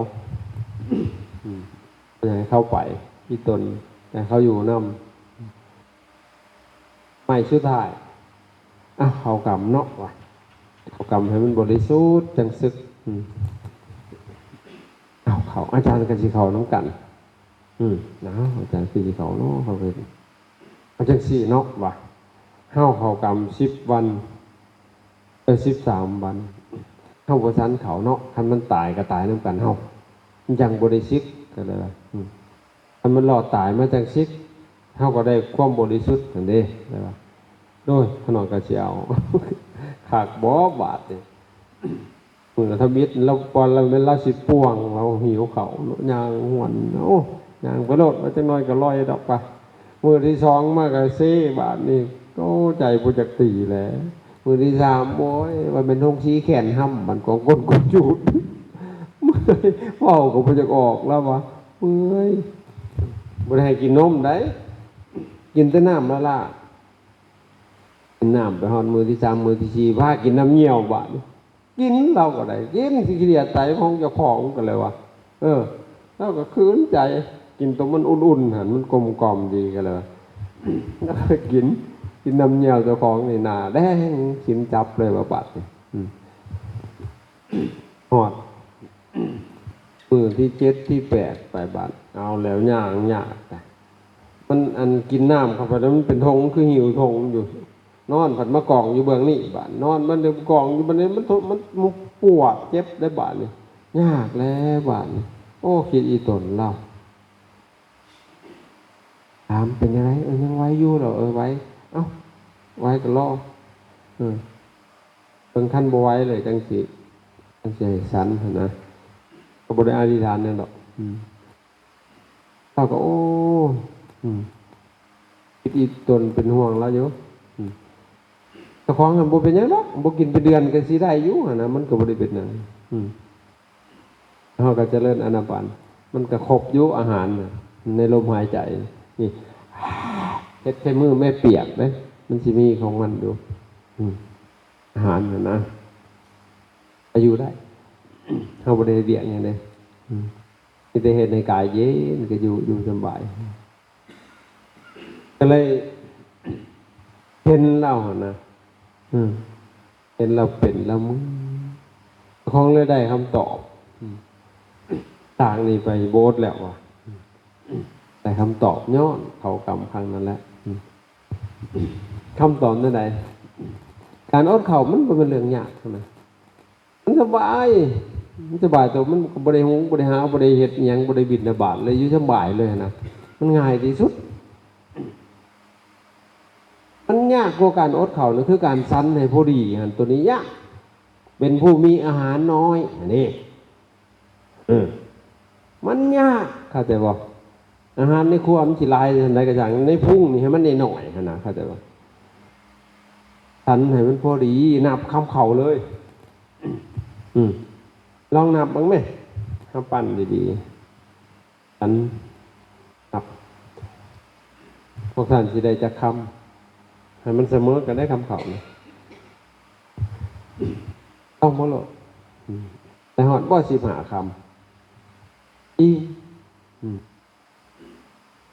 ອືມ ບໍ່ຢາກໃຫ້ເຂົາໄປ ອີ່ຕົນ ໃຫ້ເຂົາຢູ່ນຳ. ໄມ້ສຸດທ້າຍ ເອົາ ເຂົ້າກຳເນາະ ວ່າ ເຂົ້າກຳໃຫ້ມັນບໍລິສຸດຈັ່ງສຶກ. ອືມ ເອົາ ເຂົ້າ ອາຈານກໍຊິເຂົ້ານຳກັນ. ອືມ ເອົາ ອາຈານຄືຊິເຂົ້າເນາະ ເຂົາກໍ ເອົາຈັ່ງຊີ້ເນາະ ວ່າ ເຮົາເຂົ້າກຳສິບວັນ ເອີ ສິບສາມວັນ ເຮົາບໍ່ສັນເຂົ້າເນາະ ຄັນມັນຕາຍກໍຕາຍນຳກັນເຮົາ ມັນຈັ່ງບໍລິສຸດ ກໍເລີຍວ່າ ອືມ ຄັນມັນລອດຕາຍມາຈັ່ງສິ ເຮົາກໍໄດ້ຄວາມບໍລິສຸດຫັ້ນເດ້ ເລີຍວ່າ ໂດຍ ຂ້ານ້ອຍກໍຊິເອົາ ຄັກບໍ່ບາດນີ້. ມື້ທຳອິດລາວ ກ່ອນລາວແມ່ນລາວຊິປ່ວງ ລາວຫິວເຂົ້າເນາະ ຍ່າງຫວນ ໂອ້ ຍ່າງໄປໂລດ ວ່າຈັກໜ້ອຍກໍລອຍດອກວ່າ. ມື້ທີສອງມາກໍເຊບາດນີ້ ໂອ້ ໃຈບໍ່ຈັກຕີແຫຼະ. ມື້ທີສາມ ໂອ້ຍ ວ່າແມ່ນໂຮງສີແຂນຫ້ຳ ມັນກອງກົ້ນກອງຈູດ ເວົ້າກໍບໍ່ຢາກອອກ ລາວວ່າເມື່ອຍ. ບໍ່ໄດ້ໃຫ້ກິນນົມໃດ ກິນແຕ່ນ້ຳລະລາ ກິນນ້ຳໄປຮອດມື້ທີສາມ ມື້ທີສີ່ ພາກິນນ້ຳຍ່ຽວບາດນີ້ ກິນ ລາວກໍໄດ້ກິນ ຊິຂີ້ດຽດໃສຂອງເຈົ້າຂອງ ກໍເລີຍວ່າ ເອີ ລາວກໍຄືນໃຈ ກິນໂຕມັນອຸ່ນໆຫັ້ນ ມັນກົມກ່ອມດີ ກໍເລີຍວ່າ ລາວກໍກິນ ກິນນ້ຳຍ່ຽວເຈົ້າຂອງນີ້ ໜ້າແດງ ກິນຈັບເລີຍວ່າບາດນີ້. ອືມ ຮອດ ມື້ທີເຈັດທີແປດໄປບາດ ເອົາແລ້ວ ຍ່າງຍາກ ມັນ ອັນ ກິນນ້ຳເຂົ້າໄປແລ້ວ ມັນເປັນຖົງ ຄືຫິ້ວຖົງຢູ່ ນອນພັດມາກອງຢູ່ເບື້ອງນີ້ບາດ ນອນມັນກອງຢູ່ບາດນີ້ ມັນ ມັນ ມັນປວດເຈັບໄດ໋ບາດນີ້ ຍາກແລ້ວບາດນີ້. ໂອ້ ຄິດອີ່ຕົນລາວ ຖາມເປັນຈັ່ງໃດ? ເອີ ຍັງໄຫວຢູ່ ລາວ ເອີ ໄຫວ ເອົ້າ ໄຫວກໍລໍ ເອີ ເບິ່ງ ຄັນບໍ່ໄຫວເລີຍ ຈັ່ງຊິ ຈັ່ງຊິໃຫ້ສັນຫັ້ນນະ ກໍບໍ່ໄດ້ອະທິຖານຫຍັງດອກ. ອືມ ເຮົາກໍ ໂອ້ ອືມ ຄິດອີ່ຕົນເປັນຫ່ວງລາວຢູ່ ອືມ ເຈົ້າຂອງຫັ້ນບໍ່ເປັນຫຍັງດອກ ບໍ່ກິນເປັນເດືອນກໍຊິໄດ້ຢູ່ຫັ້ນນະ ມັນກໍບໍ່ໄດ້ເປັນຫຍັງ. ອືມ ເຮົາກໍຈະເລີນອານາປານ ມັນກໍຄົບຢູ່ອາຫານນະ ໃນລົມຫາຍໃຈນີ້ ເຮັດໃສ່ມືແມ່ປຽກເດ້ ມັນຊິມີຂອງມັນຢູ່. ອືມ ອາຫານຫັ້ນນະ ອາ ຢູ່ໄດ້ ເຮົາບໍ່ໄດ້ເຮັດວຽກຫຍັງເດ້. ອືມ ມີແຕ່ເຮັດໃຫ້ກາຍເຢັນ ກໍຢູ່ ຢູ່ສະບາຍ ກໍເລີຍເຫັນລາວຫັ້ນນະ ອືມ ເຫັນລາວເປັນລາວເມື່ອຍ ຂອງເລີຍໄດ້ຄຳຕອບ. ອືມ ຈາກນີ້ໄປບໍ່ອົດແລ້ວວ່າ ໄດ້ຄຳຕອບຍ້ອນເຂົ້າກຳຄັ້ງນັ້ນແຫຼະ. ອືມ ຄຳຕອບແນວໃດ? ການອົດເຂົ້າມັນບໍ່ແມ່ນເລື່ອງຍາກນະ ມັນສະບາຍ ມັນສະບາຍໂຕ ມັນກໍບໍ່ໄດ້ຫຸງ ບໍ່ໄດ້ຫາ ບໍ່ໄດ້ເຮັດຫຍັງ ບໍ່ໄດ້ບິນທະບາດເລີຍ ຢູ່ສະບາຍເລີຍນະ ມັນງ່າຍທີ່ສຸດ. ມັນຍາກກວ່າການອົດເຂົ້ານະ ຄືການສັນໃຫ້ພໍດີຫັ້ນ ໂຕນີ້ຍາກ ເປັນຜູ້ມີອາຫານນ້ອຍຫັ້ນເດ້. ເອີ ມັນຍາກ ເຂົ້າໃຈບໍ່? ອາຫານໃນຄົວມັນຊິຫຼາຍຈັ່ງໃດກໍຊ່າງ ໃນພຸງນີ້ໃຫ້ມັນໜ້ອຍໆຫັ້ນນະ ເຂົ້າໃຈບໍ່? ສັນໃຫ້ມັນພໍດີ ນັບຄຳເຂົ້າເລີຍ. ອືມ ລອງນັບເບິ່ງແມ ເຮົາປັ້ນດີໆ ສັນ ນັບ ພວກທ່ານຊິໄດ້ຈັກຄຳ ໃຫ້ມັນສະເໝີກັນໄດ້ຄຳເຂົ້ານີ້ ເອົາໝົດໂລດ. ອືມ ໄດ້ຮອດບໍ່ ສິບຫ້າຄຳ ອີ່ມ. ອືມ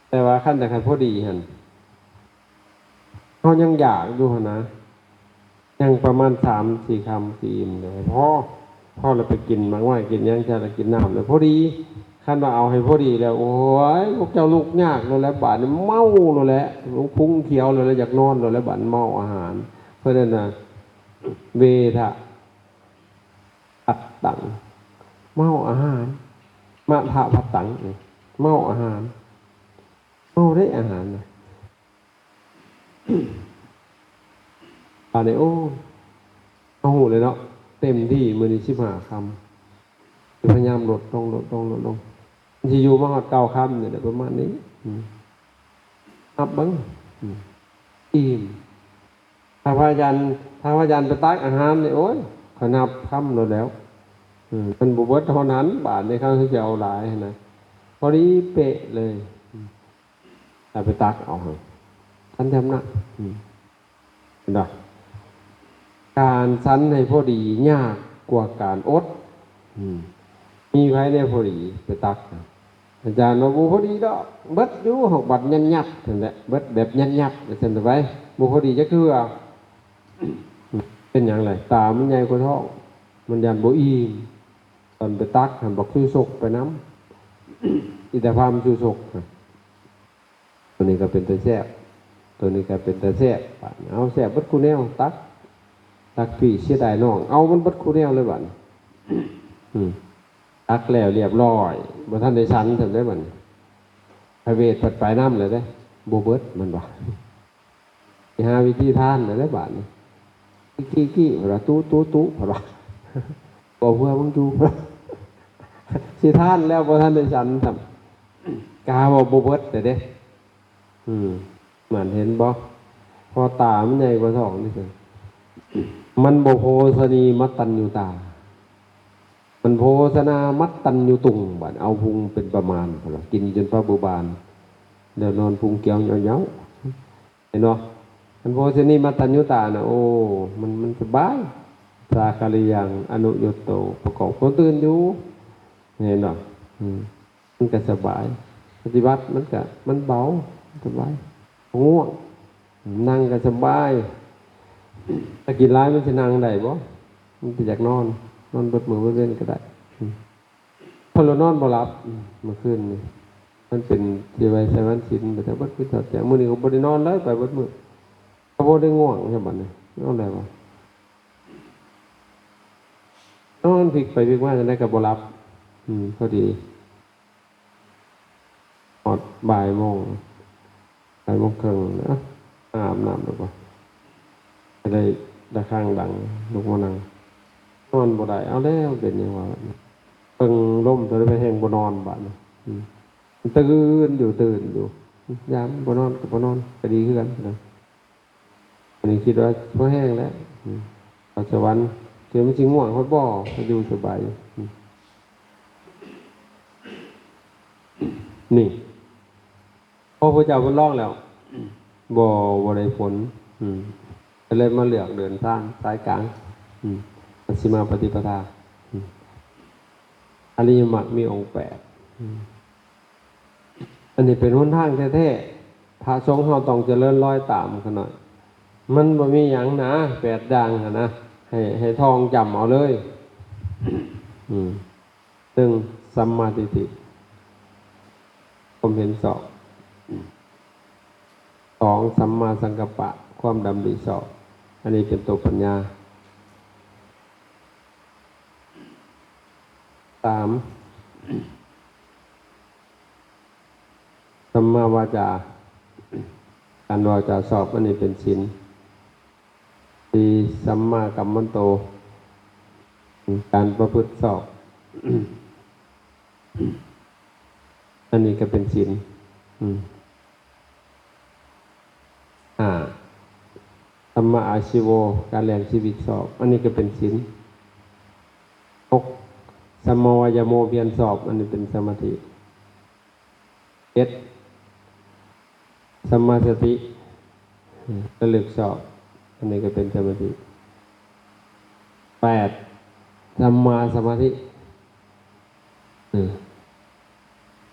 ແຕ່ວ່າຄັນ ແຕ່ຄັນພໍດີຫັ້ນ ເຮົາຍັງຢາກຢູ່ຫັ້ນນະ ຍັງປະມານສາມສີ່ຄຳ ຊິອີ່ມເລີຍ ພໍ ພໍແລ້ວໄປກິນໝາກໄມ້ ກິນຫຍັງຊະ ແລ້ວກິນນ້ຳແລ້ວພໍດີ. ຄັນວ່າເອົາໃຫ້ພໍດີແລ້ວ ໂອ້ຍ ພວກເຈົ້າລຸກຍາກໂລດແຫຼະ ບາດນີ້ເມົາໂລດແຫຼະ ພຸງຂຽວໂລດແຫຼະ ຢາກນອນໂລດແຫຼະ ບາດເມົາອາຫານ. ເພິ່ນເອີ້ນວ່າ ເວທະ ພັດຕັງ ເມົາອາຫານ ມະທະພັດຕັງ ເມົາອາຫານ ເມົາໄດ້ອາຫານນະ. ບາດນີ້ ໂອ້ ເຮົາຮູ້ແລ້ວເນາະ ເຕັມທີ່ມື້ນີ້ສິບຫ້າຄຳ ພະຍາຍາມລົດລົງ ລົດລົງ ລົດລົງ ມັນຊິຢູ່ມາຮອດເກົ້າຄຳນີ້ແຫຼະ ປະມານນີ້. ອືມ ນັບເບິ່ງ ອືມ ອີ່ມ. ຖ້າພະອາຈານ ຖ້າພະອາຈານໄປຕັກອາຫານນີ້ ໂອ້ຍ ຂ້ອຍນັບຄຳໂລດແລ້ວ. ເອີ ມັນບໍ່ເບິດເທົ່ານັ້ນ ບາດນີ້ເຂົາຊິເອົາຫຼາຍຫັ້ນນະ ພໍດີເປະເລີຍ. ອືມ ຖ້າໄປຕັກເອົາຫັ້ນ ທັນຈຳນະ. ອືມ ເຫັນບໍ່? ການສັນໃຫ້ພໍດີຍາກກວ່າການອົດ. ອືມ ມີໃຜແດ່ພໍດີໄປຕັກ? ອາຈານວ່າບໍ່ພໍດີດອກ ເບິດຢູ່ ເຮົາບັດຍັດໆ ຫັ້ນແຫຼະ ເບິດແບບຍັດໆ ວ່າຊັ້ນໄປ ບໍ່ພໍດີຈັກເທື່ອ. ເປັນຫຍັງລະ? ຕາມັນໃຫຍ່ກວ່າທ້ອງ ມັນຢ້ານບໍ່ອີ່ມ. ຕອນໄປຕັກຫັ້ນ ບັກຊູສົກໄປນຳ ອີຕາພາມຊູສົກ ໂຕນີ້ກໍເປັນຕາແຊບ ໂຕນີ້ກໍເປັນຕາແຊບ ບາດນີ້ເອົາແຊບເບິດຄູ່ແນວ ຕັກ ຕັກພີ້ເສຍດາຍນ້ອງ ເອົາມັນເບິດຄູ່ແນວເລີຍບາດນີ້. ອືມ ຕັກແລ້ວລຽບລ້ອຍ ບໍ່ທັນໄດ້ສັນຊ້ຳເດ້ບາດນີ້ ພະເວດພັດໄປນຳແລ້ວເດ້ ບໍ່ເບິດມັນວ່າ ຊິຫາວິທີທານແລ້ວເດ້ບາດນີ້ ກີ້ໆ ເພິ່ນວ່າ ຕູ້ໆໆ ເພິ່ນວ່າ ບໍ່ເພື່ອມຶງຢູ່ ຊິທານແລ້ວບໍ່ທັນໄດ້ສັນຊ້ຳ ກາວ່າບໍ່ເບິດແລ້ວເດ້. ອືມ ນັ້ນເຫັນບໍ່? ເພາະຕາມັນໃຫຍ່ກວ່າທ້ອງນີ້ ມັນບໍ່ໂພຊະນີມັດຕັນຍູຕາ ມັນໂພຊະນາມັດຕັນຍູຕຸງ ບາດເອົາພຸງເປັນປະມານ ເພິ່ນວ່າ ກິນຈົນປາບືບານ ແລ້ວນອນພຸງກຽວເຍົາໆ ເຫັນບໍ່? ຄັນໂພຊະນີມັດຕັນຍູຕານະ ໂອ້ ມັນ ມັນສະບາຍ ສາຄາລິຍັງອະນຸໂຍໂຕ ປະກອບຄວາມຕື່ນຢູ່ ເຫັນບໍ່? ອືມ ມັນກໍສະບາຍ ປະຕິບັດມັນກໍ ມັນເບົາ ສະບາຍ ບໍ່ງ່ວງ ນັ່ງກໍສະບາຍ. ຖ້າກິນຫຼາຍມັນຊິນັ່ງໄດ້ບໍ່? ມັນກໍຢາກນອນ ນອນເບິດມື້ເບິດເວັນກໍໄດ້. ອືມ ເພິ່ນລະນອນບໍ່ຫຼັບ ອືມ ເມື່ອຄືນນີ້ ມັນເປັນທີ່ໄວໃສ່ວັນສິນ ໄປແຕ່ເບິດຄືນເທົ່າແຕ່ ມື້ນີ້ກໍບໍ່ໄດ້ນອນເລີຍ ໄປເບິດມື້ ກໍບໍ່ໄດ້ງ່ວງຊ້ຳບັດນີ້ ນອນໄດ້ບໍ່? ນອນພິກໄປພິກມາຈັ່ງໃດກໍບໍ່ຫຼັບ. ອືມ ພໍດີ ຮອດບ່າຍໂມງ ບ່າຍໂມງເຄິ່ງ ອາບນ້ຳແລ້ວກໍ ຈະໄດ້ລະຄັງດັງ ລຸກມານັ່ງ ນອນບໍ່ໄດ້ ເອົາແລ້ວ ເປັນຫຍັງວະ ເບິ່ງລົມເທົ່າໃດ ແຮງບໍ່ນອນບາດນີ້. ອືມ ຕື່ນຢູ່ ຕື່ນຢູ່ ຍາມບໍ່ນອນກໍບໍ່ນອນ ກໍດີຄືກັນນະ. ອັນນີ້ຄິດວ່າພໍແຮງແລ້ວ ອືມ ເຂົ້າສະຫວັນ ເທື່ອມັນຊິງ່ວງຮອດບໍ່ ກໍຢູ່ສະບາຍ. ອືມ ນີ້ ພໍພະເຈົ້າເພິ່ນລອງແລ້ວ ບໍ່ ບໍ່ໄດ້ຜົນ ອືມ ກໍເລີຍມາເລືອກເດີນທາງສາຍກາງ ອືມ ມັດຊິມາປະຕິປະທາ ອືມ ອະລິຍະມັກມີອົງແປດ ອືມ ອັນນີ້ເປັນຫົນທາງແທ້ໆ ພະສົງເຮົາຕ້ອງຈະເລີນລອຍຕາມຂະໜ້ອຍ ມັນບໍ່ມີຫຍັງນະ ແປດຢ່າງຫັ້ນນະ ໃຫ້ ໃຫ້ທ່ອງຈຳເອົາເລີຍ. ອືມ ໜຶ່ງ ສຳມາທິດຖິ ຄວາມເຫັນຊອບ. ສອງ ສຳມາສັງກັບປະ ຄວາມດຳລິຊອບ ອັນນີ້ເປັນຕົວປັນຍາ. ສາມ ສຳມາວາຈາ ການວາຈາຊອບ ອັນນີ້ເປັນສິນ. ສີ່ ສຳມາກັມມັນໂຕ ການປະພຶດຊອບ ອັນນີ້ກໍເປັນສິນ. ອືມ ຫ້າ ສຳມາອາຊີໂວ ການລ້ຽງຊີວິດຊອບ ອັນນີ້ກໍເປັນສິນ. ຫົກ ສຳມາວາຍາໂມ ພຽນຊອບ ອັນນີ້ເປັນສະມາທິ. ເຈັດ ສຳມາສະຕິ ລະລຶກຊອບ ອັນນີ້ກໍເປັນສະມາທິ. ແປດ ສຳມາສະມາທິ ອືມ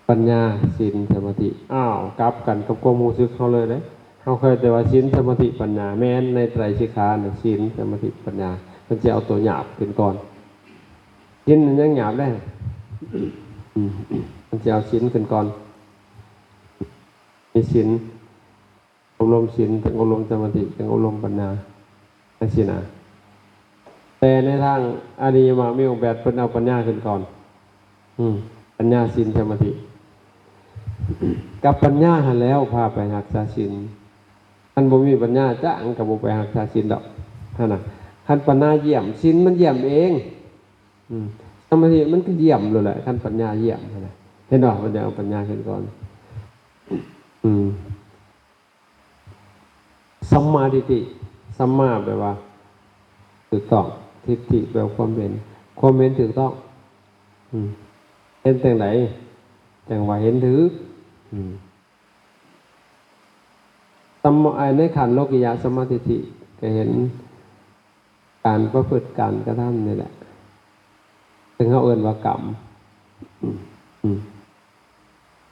ປັນຍາ ສິນ ສະມາທິ. ອ້າວ ກັບກັນກັບຄວາມຮູ້ສຶກເຮົາເລີຍເດ້. ເຮົາເຄີຍແຕ່ວ່າສິນ ສະມາທິ ປັນຍາ ແມ່ນໃນໄຕຣສິກຂານະ ສິນ ສະມາທິ ປັນຍາ ເພິ່ນຊິເອົາຕົວຫຍາບຂຶ້ນກ່ອນ. ສິນມັນຍັງຫຍາບເດ້ ອືມ ເພິ່ນຊິເອົາສິນຂຶ້ນກ່ອນ. ມີສິນ ອົບຮົມສິນ ຈຶ່ງອົບຮົມສະມາທິ ຈຶ່ງອົບຮົມປັນຍາ ຈັ່ງຊີ້ນະ. ແຕ່ໃນທາງອະລິຍະມັກມີອົງແປດ ເພິ່ນເອົາປັນຍາຂຶ້ນກ່ອນ. ອືມ ປັນຍາ ສິນ ສະມາທິ ກັບປັນຍາຫັ້ນແຫຼ້ວພາໄປຮັກສາສິນ. ຄັນບໍ່ມີປັນຍາ ຈັ່ງກໍບໍ່ໄປຮັກສາສິນດອກຫັ້ນນະ. ຄັນປັນຍາຢ້ຽມ ສິນມັນຢ້ຽມເອງ. ອືມ ສະມາທິມັນກໍຢ້ຽມໂລດແຫຼະ ຄັນປັນຍາຢ້ຽມຫັ້ນນະ. ເຫັນບໍ່? ມັນຈະເອົາປັນຍາຂຶ້ນກ່ອນ. ອືມ ສຳມາທິດຖິ ສຳມາແປວ່າຖືກຕ້ອງ ທິດຖິແປວ່າຄວາມເຫັນ ຄວາມເຫັນຖືກຕ້ອງ. ອືມ ເຫັນຈັ່ງໃດຈັ່ງວ່າເຫັນຖືກ? ອືມ ສຳມາ ໃນຂັ້ນໂລກິຍະສຳມາທິດຖິ ກໍເຫັນ ການປະພຶດການກະທຳນີ້ແຫຼະ ເຊິ່ງເຮົາເອີ້ນວ່າກຳ. ອືມ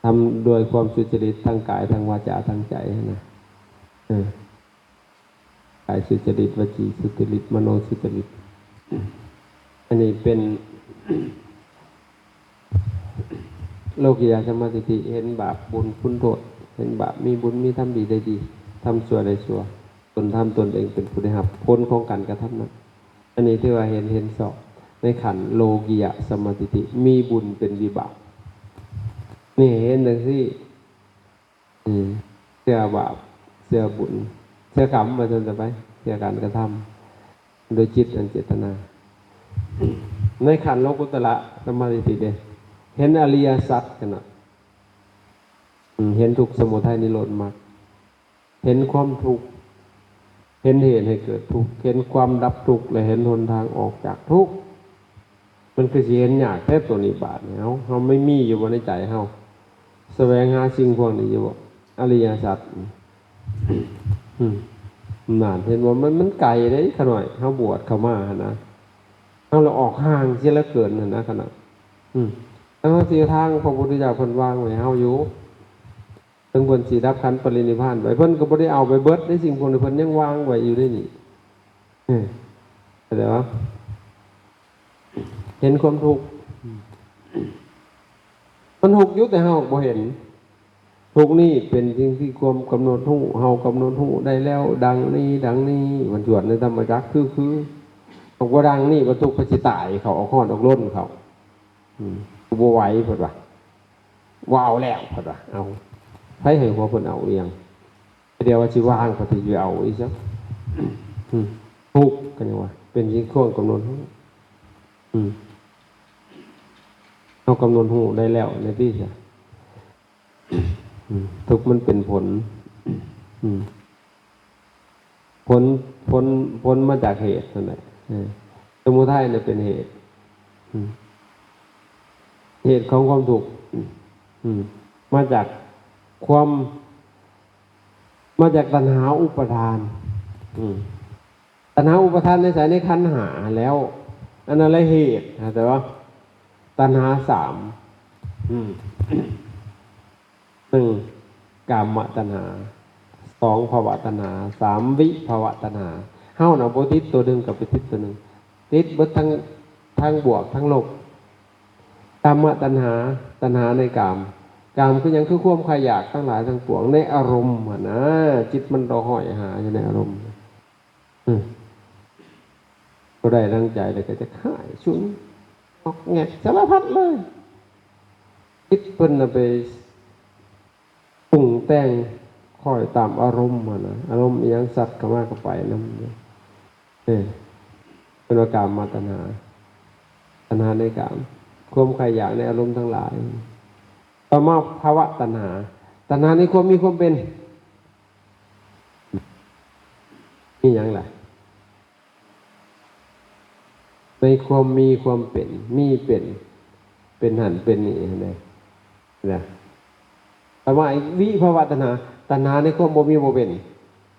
ທຳດ້ວຍຄວາມສຸຈະລິດ ທັງກາຍ ທັງວາຈາ ທັງໃຈນະ ເອີ ກາຍສຸຈະລິດ ວະຈີສຸຈະລິດ ມະໂນສຸຈະລິດ ອັນນີ້ເປັນ ໂລກິຍະສຳມາທິດຖິ ເຫັນບາບບຸນຄຸນໂທດ ເຫັນບາບມີບຸນ ມີທຳດີໄດ້ດີ ທຳຊົ່ວໄດ້ຊົ່ວ ຕົນທຳຕົນເອງເປັນຜູ້ໄດ້ຮັບຜົນຂອງການກະທຳນັ້ນ. ອັນນີ້ຖືວ່າເຫັນ ເຫັນຊອບໃນຂັ້ນໂລກິຍະສຳມາທິດຖິ ມີບຸນເປັນວິບາກ ນີ້ເຫັນຈັ່ງຊີ້ ອືມ ເຊື່ອບາບ ເຊື່ອບຸນ ເຊື່ອກຳ ວ່າຊັ້ນຊະໄປ ເຊື່ອການກະທຳໂດຍຈິດອັນເຈດຕະນາ. ໃນຂັ້ນໂລກຸດຕະລະສຳມາທິດຖິເດ້ ເຫັນອະລິຍະສັດຫັ້ນນະ ອືມ ເຫັນທຸກ ສະມຸໄທ ນິໂຣດ ມັກ ເຫັນຄວາມທຸກ ເຫັນເຫດໃຫ້ເກີດທຸກ ເຫັນຄວາມດັບທຸກ ແລະ ເຫັນຫົນທາງອອກຈາກທຸກ. ມັນຄືຊິເຫັນຍາກແທ້ໂຕນີ້ ບາດນີ້ເຮົາ ເຮົາມີ ມີຢູ່ບໍ່ໃນໃຈເຮົາ? ສະແຫວງຫາສິ່ງພວກນີ້ຢູ່ບໍ່? ອະລິຍະສັດ ອືມ ນັ້ນ ເຫັນບໍ່? ມັນ ມັນໄກເດ້ ຂະນ້ອຍເຮົາບວດເຂົ້າມາຫັ້ນນະ ເຮົາລະອອກຫ່າງເສຍເຫຼືອເກີນຫັ້ນນະ ຂະນ້ອຍ ອືມ ທັງທີ່ທາງພະພຸດທະເຈົ້າເພິ່ນວາງໄວ້ໃຫ້ເຮົາຢູ່. ເຖິງເພິ່ນຊິດັບຂັນປະລິນິບພານໄປ ເພິ່ນກໍບໍ່ໄດ້ເອົາໄປເບິດໃນສິ່ງພວກນີ້ ເພິ່ນຍັງວາງໄວ້ຢູ່ໃນນີ້ ເອີ ເຂົ້າໃຈບໍ່? ເຫັນຄວາມທຸກ ມັນທຸກຢູ່ ແຕ່ເຮົາບໍ່ເຫັນ. ທຸກນີ້ເປັນສິ່ງທີ່ຄວາມກຳນົດຮູ້ ເຮົາກຳນົດຮູ້ໄດ້ແລ້ວ ດັ່ງນີ້ ດັ່ງນີ້ ມັນຈວດໃນທຳມະຈັກ ຄື ຄື ເຮົາບໍ່ດັ່ງນີ້ ມັນທຸກ ເພິ່ນຊິຕາຍ ເຂົາອອກຮ້ອນອອກລົນເຂົາ ອືມ ບໍ່ໄຫວ ເພິ່ນວ່າ ບໍ່ເອົາແລ້ວ ເພິ່ນວ່າ ເອົາ ໃຜໃຫ້ຫົວເພິ່ນເອົາອີ່ຫຍັງ? ດຽວວ່າຊິວາງ ເພິ່ນຊິເອົາອີກຊະ ອືມ ທຸກກໍຍັງວ່າ ເປັນສິ່ງຄວາມກຳນົດຮູ້ ອືມ ເຮົາກຳນົດຮູ້ໄດ້ແລ້ວໃນທີ່ຊະ ອືມ ທຸກມັນເປັນຜົນ ອືມ ຜົນ ຜົນ ຜົນມາຈາກເຫດນັ້ນແຫຼະ ເອີ ສະມຸໄທນະເປັນເຫດ ອືມ ເຫດຂອງຄວາມທຸກ ອືມ ມາຈາກຄວາມ ມາຈາກຕັນຫາອຸປາທານ ອືມ ຕັນຫາອຸປາທານໃນໃສ? ໃນຂັນຫ້າຫັ້ນແລ້ວ ອັນນັ້ນແຫຼະເຫດ ເຂົ້າໃຈບໍ່? ຕັນຫາສາມ ອືມ ໜຶ່ງ ກາມະຕັນຫາ ສອງ ພະວະຕັນຫາ ສາມ ວິພະວະຕັນຫາ. ເຮົານະບໍ່ຕິດຕົວໜຶ່ງກໍໄປຕິດຕົວໜຶ່ງ ຕິດເບິດທັງ ທັງບວກທັງລົບ. ກາມະຕັນຫາ ຕັນຫາໃນກາມ ກາມຄືຫຍັງ? ຄືຄວາມໃຄ່ຢາກທັງຫຼາຍທັງປວງໃນອາລົມຫັ້ນນະ ຈິດມັນລອຍຫາຢູ່ໃນອາລົມ ອືມ ບໍ່ໄດ້ດັ່ງໃຈແລ້ວກໍຈະຂາຍສຸນ ງອກແງກສາລະພັດເລີຍ. ຈິດເພິ່ນນະໄປປຸງແຕ່ງຄ້ອຍຕາມອາລົມຫັ້ນນະ ອາລົມອີ່ຫຍັງສັດເຂົ້າມາກໍໄປນຳ ເອີ ເພິ່ນວ່າກາມະຕັນຫາ ຕັນຫາໃນກາມ ຄວາມໃຄ່ຢາກໃນອາລົມທັງຫຼາຍ. ຕໍ່ມາພະວະຕັນຫາ ຕັນຫາໃນຄວາມມີຄວາມເປັນ ມີຫຍັງລະ? ໃນຄວາມມີຄວາມເປັນ ມີເປັນ ເປັນຫັ້ນເປັນນີ້ຫັ້ນເດ້ ນະ. ຕໍ່ມາອີກ ວິພະວະຕັນຫາ ຕັນຫາໃນຄວາມບໍ່ມີບໍ່ເປັນ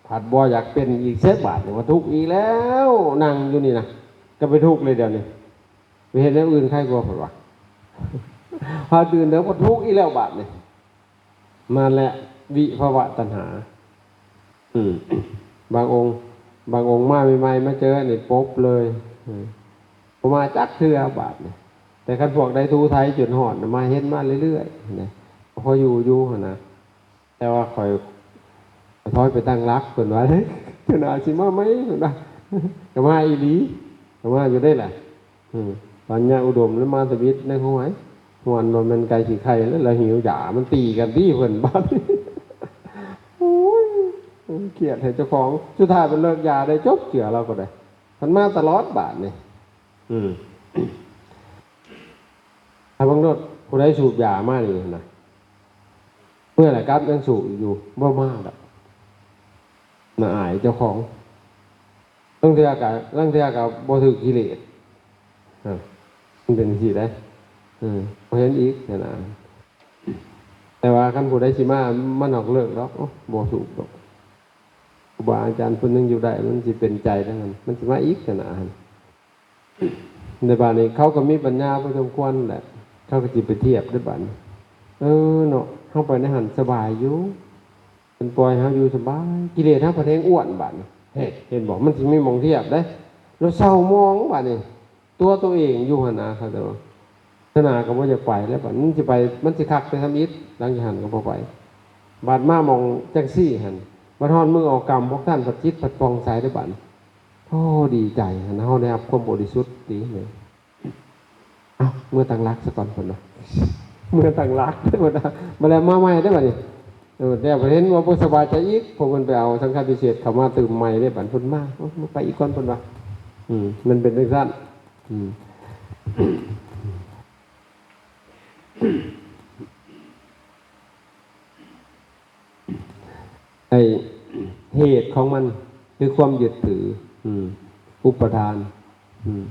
ພັດບໍ່ຢາກເປັນອີກເສຍບາດນີ້ ວ່າທຸກອີກແລ້ວ ນັ່ງຢູ່ນີ້ນະ ກໍໄປທຸກເລີຍດຽວນີ້ ໄປເຮັດແນວອື່ນໄຄກວ່າ ເພິ່ນວ່າ ພາຕື່ນແລ້ວກໍທຸກອີກແລ້ວບາດນີ້. ມາແລ້ວ ວິພະວະຕັນຫາ ອືມ ບາງອົງ ບາງອົງມາໃໝ່ໆ ມາເຈີນີ້ປົບເລີຍ ອືມ ບໍ່ມາຈັກເທື່ອບາດນີ້. ແຕ່ຄັນພວກໃດຖູໄຖຈົນຮອດນະ ມາເຫັນມາເລື້ອຍໆນະ ພໍຢູ່ຢູ່ຫັ້ນນະ. ແຕ່ວ່າຂ້ອຍ ຂ້ອຍຖອຍໄປຕັ້ງຫຼັກ ເພິ່ນວ່າ ເທື່ອໜ້າຊິມາໃໝ່ ເພິ່ນວ່າ ກໍມາອີ່ຫຼີ ກໍມາຢູ່ເດ້ລະ. ອືມ ປັນຍາອຸດົມແລ້ວມາທຳອິດໃນຫ້ວຍ ມ່ວນວ່າແມ່ນໄກ່ຂີ້ໄຂ່ແລ້ວ ລະຫິວຢາ ມັນຕີກັນຕິເພິ່ນບາດນີ້ ໂອ້ຍ ຄຽດໃຫ້ເຈົ້າຂອງ ສຸດທ້າຍເພິ່ນເລີກຢາໄດ້ ຈົບເຈື່ອລາວກໍໄດ້ ເພິ່ນມາຕະຫຼອດບາດນີ້. ອືມ ຖ້າເບິ່ງໂລດ ຜູ້ໃດສູບຢາມານີ້ນະ ເມື່ອໃດກັບຍັງສູບຢູ່ ບໍ່ມາດອກ ໜ້າອາຍເຈົ້າຂອງ. ລາງເທື່ອກະ ລາງເທື່ອກະບໍ່ຖືກກິເລດ ເອີ ມັນເປັນຈັ່ງຊີ້ເດ້ ເອີ ບໍ່ເຫັນອີກຫັ້ນນະ. ແຕ່ວ່າຄັນຜູ້ໃດຊິມາ ມານອກເລີກດອກ ໂອ້ ບໍ່ສູບດອກ ຄູບາອາຈານເພິ່ນຍັງຢູ່ໄດ້ ມັນຊິເປັນໃຈຈັ່ງນັ້ນ ມັນຊິມາອີກຫັ້ນນະ. ໃນບາດນີ້ເຂົາກໍມີປັນຍາພໍສົມຄວນແຫຼະ າກໍຊິໄປທຽບເດ້ບາດນີ້. ເອີເນາະ ເຮົາໄປໃນຫັ້ນສະບາຍຢູ່ ເພິ່ນປ່ອຍເຮົາຢູ່ສະບາຍ ກິເລດເຮົາພັດແຮງອ້ວນບາດນີ້. ເຫັນ ເຫັນບໍ່? ມັນຊິມີໝ່ອງທຽບເດ້. ລະເສົ້າໝອງບາດນີ້ ຕົວໂຕເອງຢູ່ຫັ້ນນະ ເຂົາເຈົ້າວ່າ. ສະໜາກໍບໍ່ຢາກໄປແລ້ວ ບາດມັນຊິໄປ ມັນຊິຄັກໄປທຳອິດ. ຫຼັງຈາກຫັ້ນກໍບໍ່ໄປ. ບາດມາໝ່ອງຈັ່ງຊີ້ຫັ້ນ ບາດຮອດມື້ອອກກຳ ພວກທ່ານພັດຈິດພັດຜ່ອງໃສເດ້ບາດນີ້. ໂອ້ ດີໃຈຫັ້ນນະ ເຮົາໄດ້ຮັບຄວາມບໍລິສຸດດີເລີຍ. ເອົ້າ ເມືອຕັ້ງຫຼັກສາກ່ອນ ເພິ່ນວ່າ ເມືອຕັ້ງຫຼັກ ເພິ່ນວ່າ. ບາດແລ້ວມາໃໝ່ເດ້ບາດນີ້. ເອີ ແລ້ວເຫັນວ່າບໍ່ສະບາຍໃຈອີກ ເພາະເພິ່ນໄປເອົາສັງຄະພິເສດເຂົ້າມາຕື່ມໃໝ່ເດ້ ບາດເພິ່ນມາ ໂອ້ ມາໄປອີກກ່ອນ ເພິ່ນວ່າ. ອືມ ມັນເປັນຈັ່ງຊັ້ນ. ອືມ ໄອ້ເຫດຂອງມັນຄືຄວາມຍຶດຖື ອືມ ອຸປະທານ ອືມ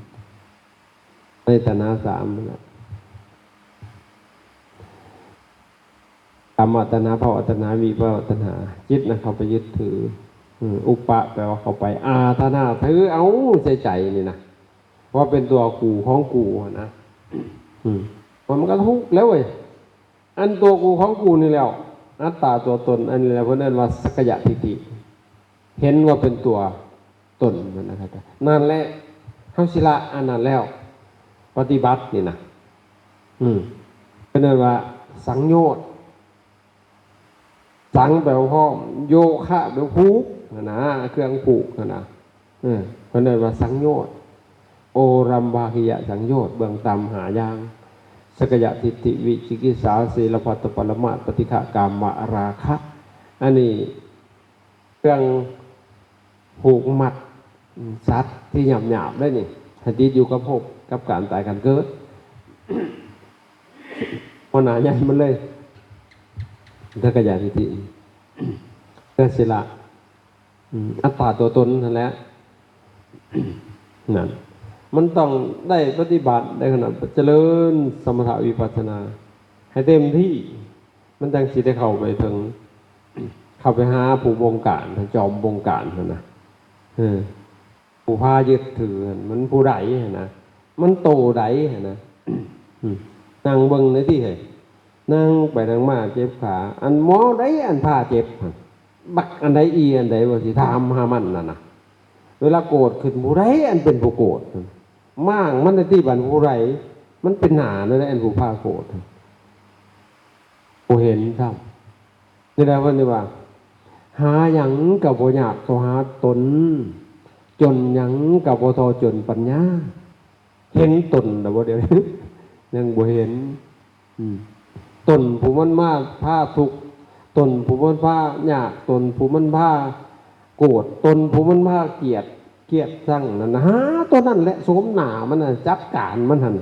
ໃນຕັນຫາສາມນັ້ນແຫຼະ ກາມະຕັນຫາ ພະວະຕັນຫາ ວິພະວະຕັນຫາ ຈິດນະເຂົ້າໄປຍຶດຖື. ອືມ ອຸປະ ແປວ່າເຂົ້າໄປ ອາທານາ ຖືເອົາໃສ່ໃຈນີ້ນະ ວ່າເປັນຕົວກູຂອງກູຫັ້ນນະ. ອືມ ມັນກໍທຸກແລ້ວເວີຍ ອັນຕົວກູຂອງກູນີ້ແຫຼ້ວ ອັດຕາຕົວຕົນ ອັນນີ້ແຫຼະເພິ່ນເອີ້ນວ່າສັກກາຍະທິດຖິ ເຫັນວ່າເປັນຕົວຕົນຫັ້ນນະ. ນັ້ນແຫຼະ ເຮົາຊິລະອັນນັ້ນແລ້ວ ປະຕິບັດນີ້ນະ. ອືມ ເພິ່ນເອີ້ນວ່າສັງໂຍດ. ສັງແປວ່າພ້ອມ ໂຍຄະແປວ່າຜູກຫັ້ນນະ ເຄື່ອງຜູກຫັ້ນນະ. ເອີ ເພິ່ນເອີ້ນວ່າສັງໂຍດ ໂອລັມພະກິຍະສັງໂຍດ ເບື້ອງຕ່ຳຫ້າຢ່າງ ສັກກາຍະທິດຖິ ວິຈິກິດສາ ສີລະພັດຕະປະລະມາດ ປະຕິຄະ ກາມະລາຄະ. ອັນນີ້ເຄື່ອງຜູກມັດ ອືມ ສັດທີ່ຫຍາບໆໄດ້ນີ້ ໃຫ້ຕິດຢູ່ກັບພົບ ກັບການຕາຍການເກີດ ຫົວໜ້າໃຫຍ່ມັນເລີຍ ສັກກາຍະທິດຖິ ເພື່ອຊິລະ ອືມ ອັດຕາຕົວຕົນຫັ້ນແຫຼະ. ນັ້ນ ມັນຕ້ອງໄດ້ປະຕິບັດ ໄດ້ຂະໜາດຈະເລີນສະມະຖະວິປັດສະນາໃຫ້ເຕັມທີ່ ມັນຈັ່ງຊິໄດ້ເຂົ້າໄປເຖິງ ເຂົ້າໄປຫາຜູ້ບົງການ ຈອມບົງການຫັ້ນນະ. ເອີ ຜູ້ພາຍຶດຖືຫັ້ນ ມັນຜູ້ໃດຫັ້ນນະ ມັນໂຕໃດຫັ້ນນະ. ອືມ ນັ່ງເບິ່ງແດ່ຕິເຮີ້ຍ ນັ່ງໄປນັ່ງມາເຈັບຂາ ອັນໝໍໃດອັນພາເຈັບຫັ້ນ ບັກອັນໃດອີ່ອັນໃດ ວ່າຊິຖາມຫາມັນນັ້ນນະ. ເວລາໂກດຂຶ້ນ ຜູ້ໃດອັນເປັນຜູ້ໂກດ ມ້າງມັນແດ່ຕິ ບັດຜູ້ໃດມັນເປັນໜ້ານັ້ນແຫຼະ ອັນຜູ້ພາໂກດ ບໍ່ເຫັນຊ້ຳ. ນີ້ແຫຼະເພິ່ນເອີ້ນວ່າ ຫາຫຍັງກໍບໍ່ຍາກເທົ່າຫາຕົນ ຈົນຫຍັງກໍບໍ່ທໍ່ຈົນປັນຍາ. ເຫັນຕົນແລ້ວບໍ່ດຽວນີ້? ຍັງບໍ່ເຫັນ. ອືມ ຕົນຜູ້ມັນມາພາທຸກ ຕົນຜູ້ມັນພາຍາກ ຕົນຜູ້ມັນພາໂກດ ຕົນຜູ້ມັນພາກຽດ ກຽດຊັງນັ້ນນະ ຫາຕົວນັ້ນແຫຼະ ໂສມໜ້າມັນນະ ຈັດການມັນຫັ້ນ.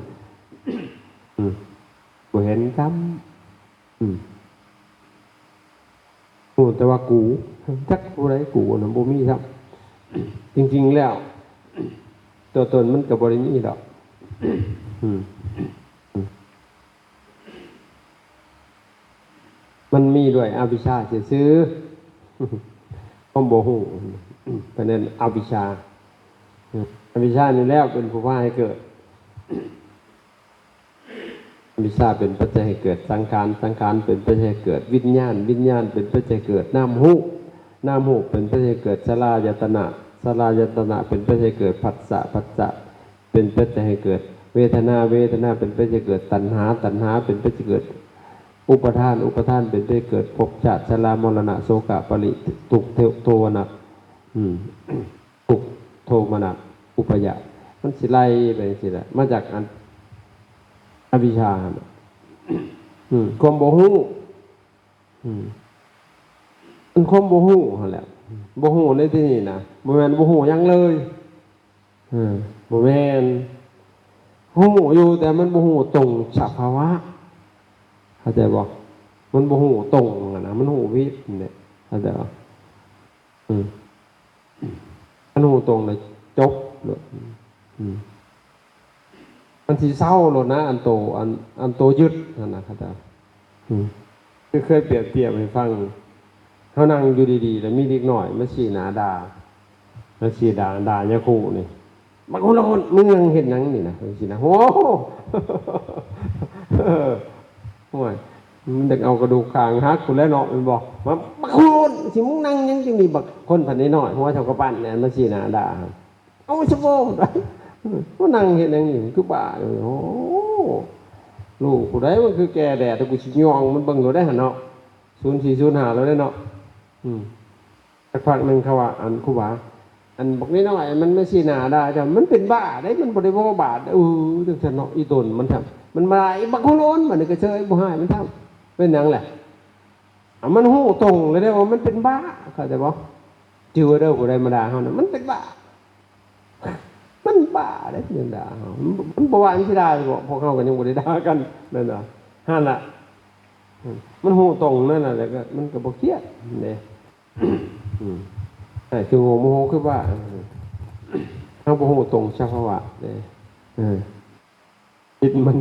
ອືມ ບໍ່ເຫັນຊ້ຳ. ອືມ ຮູ້ແຕ່ວ່າກູ ຈັກຜູ້ໃດກູນະ ບໍ່ມີຊ້ຳ. ຈິງໆແລ້ວ ຕົວຕົນມັນກໍບໍ່ໄດ້ມີດອກ. ອືມ ມັນມີດ້ວຍອະວິຊຊາຊື່ໆ ຄວາມບໍ່ຮູ້ ເພິ່ນເອີ້ນອະວິຊຊາ. ອະວິຊຊານີ້ແຫຼະເປັນຜູ້ພາໃຫ້ເກີດ. ອະວິຊຊາເປັນປັດໄຈໃຫ້ເກີດສັງຂານ, ສັງຂານເປັນປັດໄຈໃຫ້ເກີດວິນຍານ, ວິນຍານເປັນປັດໄຈໃຫ້ເກີດນາມຮູບ, ນາມຮູບເປັນປັດໄຈໃຫ້ເກີດສະລາຍະຕະນະ, ສະລາຍະຕະນະເປັນປັດໄຈໃຫ້ເກີດພັດສະ, ພັດສະເປັນປັດໄຈໃຫ້ເກີດເວທະນາ, ເວທະນາເປັນປັດໄຈໃຫ້ເກີດຕັນຫາ, ຕັນຫາເປັນປັດໄຈໃຫ້ເກີດອຸປາທານ, ອຸປາທານເປັນປັດໄຈໃຫ້ເກີດພົບຊາດຊະລາມໍລະນະໂສກະປະລິທຸກໂທມະນະ, ອືມ ທຸກໂທມະນະອຸປະຍາດ ມັນຊິໄລ່ໄປຈັ່ງຊີ້ແຫຼະ ມາຈາກອັນ ອະວິຊຊາຫັ້ນນະ ອືມ ຄວາມບໍ່ຮູ້ ອືມ ມັນຄວາມບໍ່ຮູ້ຫັ້ນແຫຼະ ບໍ່ຮູ້ໃນທີ່ນີ້ນະ ບໍ່ແມ່ນບໍ່ຮູ້ຫຍັງເລີຍ ເອີ ບໍ່ແມ່ນ ຮູ້ຢູ່ ແຕ່ມັນບໍ່ຮູ້ຕົງສະພາວະ ເຂົ້າໃຈບໍ່? ມັນບໍ່ຮູ້ຕົງຫັ້ນນະ ມັນຮູ້ຜິດຫັ້ນແຫຼະ ເຂົ້າໃຈບໍ່? ອືມ ຄັນຮູ້ຕົງແລ້ວຈົບໂລດ ອືມ ມັນຊິເຊົາໂລດນະ ອັນໂຕ ອັນ ອັນໂຕຍຶດຫັ້ນນະ ເຂົ້າໃຈ ອືມ ຄືເຄີຍປຽບທຽບໃຫ້ຟັງ ເຮົານັ່ງຢູ່ດີໆ ແລ້ວມີເດັກນ້ອຍມາຊີ້ໜ້າດ່າ ມາຊີ້ໜ້າດ່າຍາຄູນີ້ ບັກຫົວໂລ້ນ ມຶງນັ່ງເຮັດຫຍັງນີ້ນະ ຈັ່ງຊີ້ນະ ໂອ້ໂຫ ໂອ້ຍ ມັນຢາກເອົາກະດູກຄາງຫັກພຸ້ນແຫຼະເນາະ ແມ່ນບໍ່? ມາ ບັກໂຫນ ຊິມຶງນັ່ງຫຍັງຈັ່ງນີ້ ບັກຄົນພັນນ້ອຍໆ ຫົວເທົ່າກະປັ້ນແຫຼະ ມັນຊີ້ໜ້າດ່າ ເອົາຊະບໍ່ ມານັ່ງເຮັດຫຍັງນີ້ ຄືບ້າ ໂອ້ ລູກຜູ້ໃດມັນຄືແກ່ແດ່ ແຕ່ກູຊິຍ່ອງມັນເບິ່ງໂລດເດ້ຫັ້ນເນາະ ສູນສີ່ສູນຫ້າແລ້ວເດ້ເນາະ ອືມ ສັກພັກໜຶ່ງເຂົາວ່າ ອັນ ຄູບາ ອັນບັກນ້ອຍໆ ມັນມາຊີ້ໜ້າດ່າເຈົ້າ ມັນເປັນບ້າເດ້ ມັນບໍ່ໄດ້ເວົ້າບາດ ເອີ ຈັ່ງຊັ້ນເນາະ ອີຕົນມັນທຳ ມັນມາອີກບັກໂຫນ ບັດນີ້ກະເຊີຍ ບໍ່ຮ້າຍມັນທຳ ເປັນຫຍັງແຫຼະ? ອາ ມັນຮູ້ຕົງເລີຍເດ້ວ່າມັນເປັນບ້າ ເຂົ້າໃຈບໍ່? ຈື່ໄວ້ເດີ ຜູ້ໃດມາດ່າເຮົານະ ມັນເປັນບ້າ ມັນບ້າເດ້ ມັນດ່າເຮົາ ມັນ ມັນບໍ່ວ່າມັນຊິດ່າຢູ່ບໍ່ ພວກເຮົາກະຍັງບໍ່ໄດ້ດ່າກັນ ແມ່ນບໍ່? ຫັ້ນລະ ມັນຮູ້ຕົງນັ້ນລະ ແລ້ວກະມັນກະບໍ່ຄຽດເດ້ ອືມ ແຕ່ຄືໂມໂຫຄືວ່າ ເຮົາບໍ່ຮູ້ຕົງສະພາວະເດ້ ເອີ ຈິດມັນ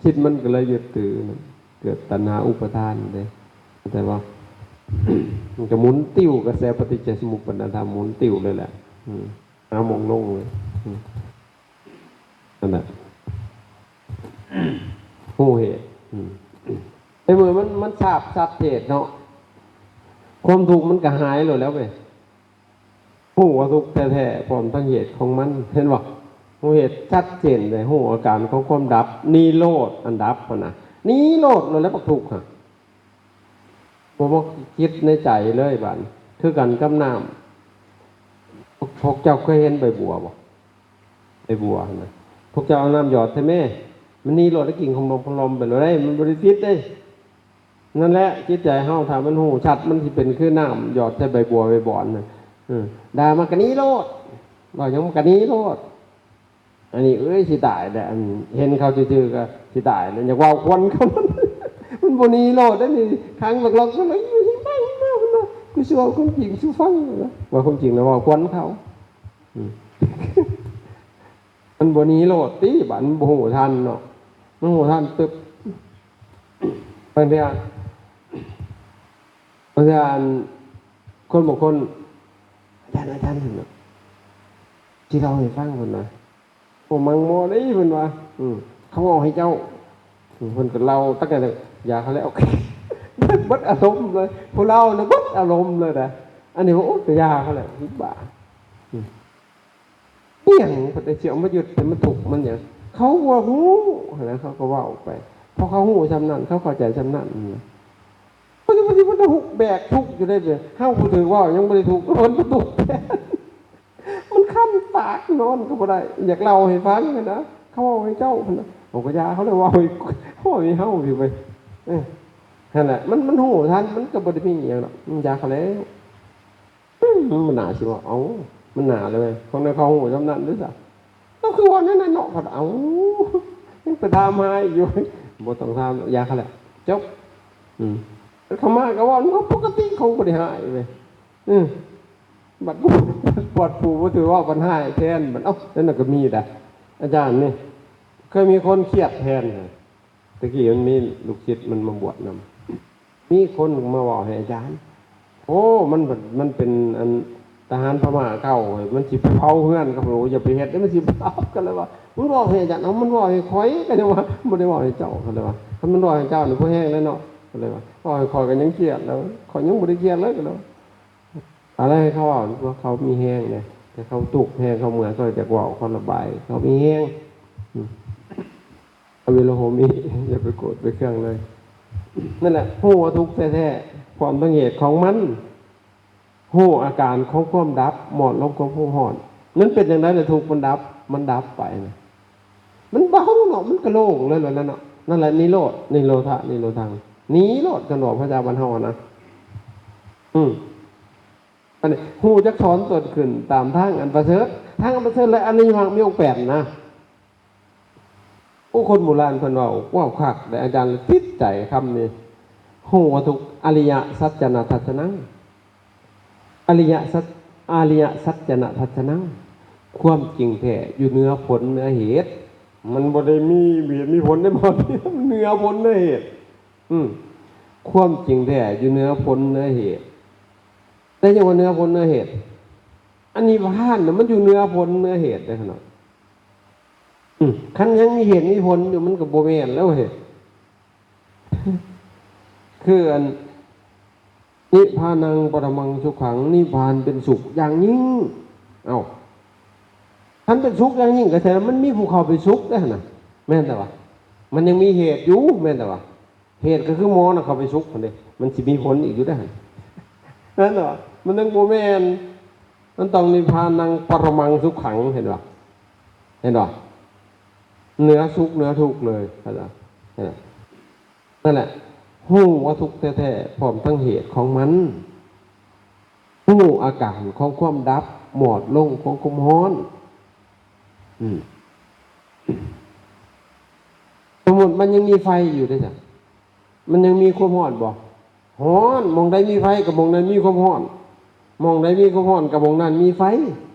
ຈິດມັນກະເລີຍຍຶດຖື ເກີດຕັນຫາອຸປະທານເດ້ ເຂົ້າໃຈບໍ່? ມັນກະໝູນຕິວ ກະແສປະຕິດຈະສະມຸດປາດານທຳໝູນຕິວເລີຍແຫຼະ ອືມ ຫາໝ່ອງລົງເລີຍ ອືມ ນັ້ນແຫຼະ ຮູ້ເຫດ ອືມ ໃນເມື່ອມັນ ມັນຊາບຊັດເຈນເນາະ ຄວາມທຸກມັນກະຫາຍໂລດແລ້ວເວີຍ ຮູ້ວ່າທຸກແທ້ໆ ພ້ອມທັງເຫດຂອງມັນ ເຫັນບໍ່? ຮູ້ເຫດຊັດເຈນເລີຍ ຮູ້ອາການຂອງຄວາມດັບ ນິໂຣດ ອັນດັບຫັ້ນນະ ນິໂຣດໂລດແຫຼະ ບັກທຸກຫັ້ນ ບໍ່ມາຄິດໃນໃຈເລີຍບາດນີ້ ຄືກັນກັບນ້ຳ ພວກ ພວກເຈົ້າເຄີຍເຫັນໃບບົວບໍ່? ໃບບົວຫັ້ນນະ ພວກເຈົ້າເອົານ້ຳຫຍອດໃສ່ແມ້ ມັນໜີໂລດ ໄດ້ກິ່ງຂອງລົມ ຂອງລົມໄປໂລດເດ້ ມັນບໍ່ໄດ້ຕິດເດ້. ນັ້ນແຫຼະ ຈິດໃຈເຮົາ ຖ້າມັນຮູ້ຊັດ ມັນຊິເປັນຄືນ້ຳຫຍອດໃສ່ໃບບົວໃບບອນນະ ເອີ ດ່າມັນກະໜີໂລດ ເວົ້າຫຍັງມັນກະໜີໂລດ. ອັນນີ້ ເອີຍ ຊິຕາຍແລ້ວ ອັນເຫັນເຂົາຊື່ໆ ກະຊິຕາຍແລ້ວ ຢາກເວົ້າຄວນເຂົາ ມັນບໍ່ໜີໂລດເດ້ນີ້ ຂັງລັອກໆ ຢູ່ທີ່ໄປມາ ເພິ່ນວ່າ ກູຊິເວົ້າຄວາມຈິງສູ່ຟັງ ເວົ້າຄວາມຈິງແລ້ວເວົ້າຄວນເຂົາ ອືມ ມັນບໍ່ໜີໂລດຕິ ບາດມັນບໍ່ຮູ້ທັນເນາະ ມັນຮູ້ທັນປຶບ ບາງເທື່ອ ບາງເທື່ອ ອັນ ຄົນບາງຄົນ ອາຈານ ອາຈານ ເພິ່ນວ່າ ຊິເລົ່າໃຫ້ຟັງ ເພິ່ນວ່າ ໂອ້ ມັງມໍເດ້ ເພິ່ນວ່າ ອືມ ເຂົາເວົ້າໃຫ້ເຈົ້າ ອືມ ເພິ່ນກະເລົ່າຕັ້ງແຕ່ ຢ່າເຂົາແລ້ວ ເບິດອາລົມເລີຍ ຜູ້ເລົ່ານະ ເບິດອາລົມເລີຍນະ ອັນນີ້ວ່າ ໂອ້ ກະຢ່າເຂົາແລ້ວ ບ້າ ອືມ ອີ່ຫຍັງ ເພິ່ນຊິເອົາມາຍຶດໃຫ້ມັນທຸກມັນຫຍັງ ເຂົາບໍ່ຮູ້ຫັ້ນນະ ເຂົາກະເວົ້າໄປ ເພາະເຂົາຮູ້ຊ່ຳນັ້ນ ເຂົາເຂົ້າໃຈຊ່ຳນັ້ນນະ ເພິ່ນ ເພິ່ນ ເພິ່ນ ເພິ່ນ ເພິ່ນ ເພິ່ນແບກທຸກຢູ່ເດ້ ເຮົາຜູ້ຖືກເວົ້າຍັງບໍ່ໄດ້ທຸກ ເພິ່ນ ເພິ່ນທຸກແທນ ມັນຄັນປາກ ນອນກະບໍ່ໄດ້ ຢາກເລົ່າໃຫ້ຟັງຫັ້ນນະ ເຂົາເວົ້າໃຫ້ເຈົ້າຫັ້ນນະ ເອົາກະຢ່າເຂົາແລ້ວ ເວົ້າໃຫ້ ເວົ້າໃຫ້ເຮົາຢູ່ເວີຍ ເອີ ຫັ້ນແຫຼະ ມັນ ມັນຮູ້ທັນ ມັນກະບໍ່ໄດ້ມີອີ່ຫຍັງດອກ ມັນຢ່າເຂົາແລ້ວ. ອືມ ມັນໜ້າຊິວ່າ ເອົ້າ ມັນໜ້າເລີຍ ຂອງເຂົາຮູ້ຊ່ຳນັ້ນເດ້ຊະ ເຂົາຄືວ່າແນວນັ້ນເນາະ ພັດ ເອົ້າ ຍັງໄປຖາມຫາອີກຢູ່ ບໍ່ຕ້ອງຖາມ ຢ່າເຂົາແຫຼະ ຈົບ ອືມ ເຂົາມາກະເວົ້າ ເຮົາປົກກະຕິ ເຂົາບໍ່ໄດ້ຮ້າຍເວີຍ ອືມ ບັດ ບັດຜູ້ບໍ່ຖືກເວົ້າ ບັດຮ້າຍແທນ ບັດ ເອົ້າ ແນວນັ້ນກະມີດາ ອາຈານນີ້ ເຄີຍມີຄົນຄຽດແທນ ແຕ່ກີ້ມັນມີລູກສິດມັນມາບວດນຳ ມີຄົນມາເວົ້າໃຫ້ອາຈານ ໂອ້ ມັນ ມັນເປັນ ອັນ ທະຫານພະມ້າເກົ່າ ມັນຊິເຜົາເຮືອນເຂົາ ຢ່າໄປເຮັດເດ້ ມັນຊິບາບ ກະເລີຍວ່າ ມັນເວົ້າໃຫ້ອາຈານ ເອົ້າ ມັນເວົ້າໃຫ້ຂ້ອຍ ກະເລີຍວ່າ ບໍ່ໄດ້ເວົ້າໃຫ້ເຈົ້າ ກະເລີຍວ່າ ຄັນມັນເວົ້າໃຫ້ເຈົ້ານີ້ພໍແຮງແລ້ວເນາະ ກະເລີຍວ່າ ເວົ້າໃຫ້ຂ້ອຍກະຍັງຄຽດແລ້ວ ຂ້ອຍຍັງບໍ່ໄດ້ຄຽດເລີຍ ກະເລີຍວ່າ ອາໄລເຂົາເວົ້າ ເພາະເຂົາມີແຮງເດ້ ແຕ່ເຂົາທຸກແຮງ ເຂົາເມື່ອຍ ເຂົາຢາກເວົ້າ ເຂົາລະບາຍ ເຂົາມີແຮງ ອືມ ອະວິໂລໂຫມິ ຢ່າໄປໂກດໄປເຄືອງເລີຍ ນັ້ນແຫຼະ ຮູ້ວ່າທຸກແທ້ໆ ພ້ອມທັງເຫດຂອງມັນ ຮູ້ອາການຂອງຄວາມດັບ ມອດລົງຂອງຄວາມຮ້ອນ ມັນເປັນຈັ່ງໃດລະ ທຸກມັນດັບ ມັນດັບໄປນະ ມັນເບົາເນາະ ມັນກະໂລ່ງເລີຍແຫຼະເນາະ ນັ້ນແຫຼະ ນິໂຣດ ນິໂຣທະ ນິໂຣທັງ ໜີໂລດ ຄັນເວົ້າພາສາບ້ານເຮົາຫັ້ນນະ ອືມ ອັນນີ້ ຮູ້ຈັກຖອນຕົນຂຶ້ນຕາມທາງອັນປະເສີດ ທາງອັນປະເສີດ ແລະ ອະລິຍະມັກມີອົງແປດນະ ໂອ້ ຄົນໂບລານເພິ່ນເວົ້າ ເວົ້າຄັກເດ້ ອາຈານຕິດໃຈຄຳນີ້ ຮູ້ວ່າທຸກ ອະລິຍະສັດຈະນະທັດສະນັງ ອະລິຍະສັດ ອະລິຍະສັດຈະນະທັດສະນັງ ຄວາມຈິງແທ້ຢູ່ເໜືອຜົນເໜືອເຫດ ມັນບໍ່ໄດ້ມີເຫດມີຜົນໃດ ບໍ່ ເໜືອຜົນເໜືອເຫດ ອືມ ຄວາມຈິງແທ້ຢູ່ເໜືອຜົນເໜືອເຫດ ແຕ່ຍັງວ່າເໜືອຜົນເໜືອເຫດ ອັນນິບພານນະ ມັນຢູ່ເໜືອຜົນເໜືອເຫດເດ້ຂະນ້ອຍ ອືມ ຄັນຍັງມີເຫດມີຜົນຢູ່ ມັນກະບໍ່ແມ່ນແລ້ວເຫດ ຄືອັນ ນິບພານັງປະຣະມັງສຸຂັງ ນິບພານເປັນສຸກຢ່າງຍິ່ງ. ເອົ້າ ຄັນເປັນສຸກຢ່າງຍິ່ງກໍແສດງວ່າມັນມີຜູ້ເຂົ້າໄປສຸກເດ້ຫັ້ນນະ ແມ່ນແຕ່ວ່າ ມັນຍັງມີເຫດຢູ່ ແມ່ນແຕ່ວ່າ ເຫດກໍຄືໝໍນະເຂົ້າໄປສຸກຫັ້ນເດ້ ມັນຊິມີຜົນອີກຢູ່ເດ້ຫັ້ນ ແມ່ນແຕ່ວ່າ ມັນຍັງບໍ່ແມ່ນ ມັນຕ້ອງນິບພານັງປະຣະມັງສຸຂັງ ເຫັນບໍ່ ເຫັນບໍ່ ເໜືອສຸກເໜືອທຸກເລີຍ ເຫັນບໍ່ ເຫັນບໍ່ ນັ້ນແຫຼະ ຮູ້ວ່າທຸກແທ້ໆ ພ້ອມທັງເຫດຂອງມັນ ຮູ້ອາການຂອງຄວາມດັບ ມອດລົງຂອງຄວາມຮ້ອນ. ອືມ ສົມມຸດມັນຍັງມີໄຟຢູ່ເດ້ຊັ້ນ ມັນຍັງມີຄວາມຮ້ອນບໍ່? ຮ້ອນ ໝ່ອງໃດມີໄຟກໍໝ່ອງນັ້ນມີຄວາມຮ້ອນ ໝ່ອງໃດມີຄວາມຮ້ອນກໍໝ່ອງນັ້ນມີໄຟ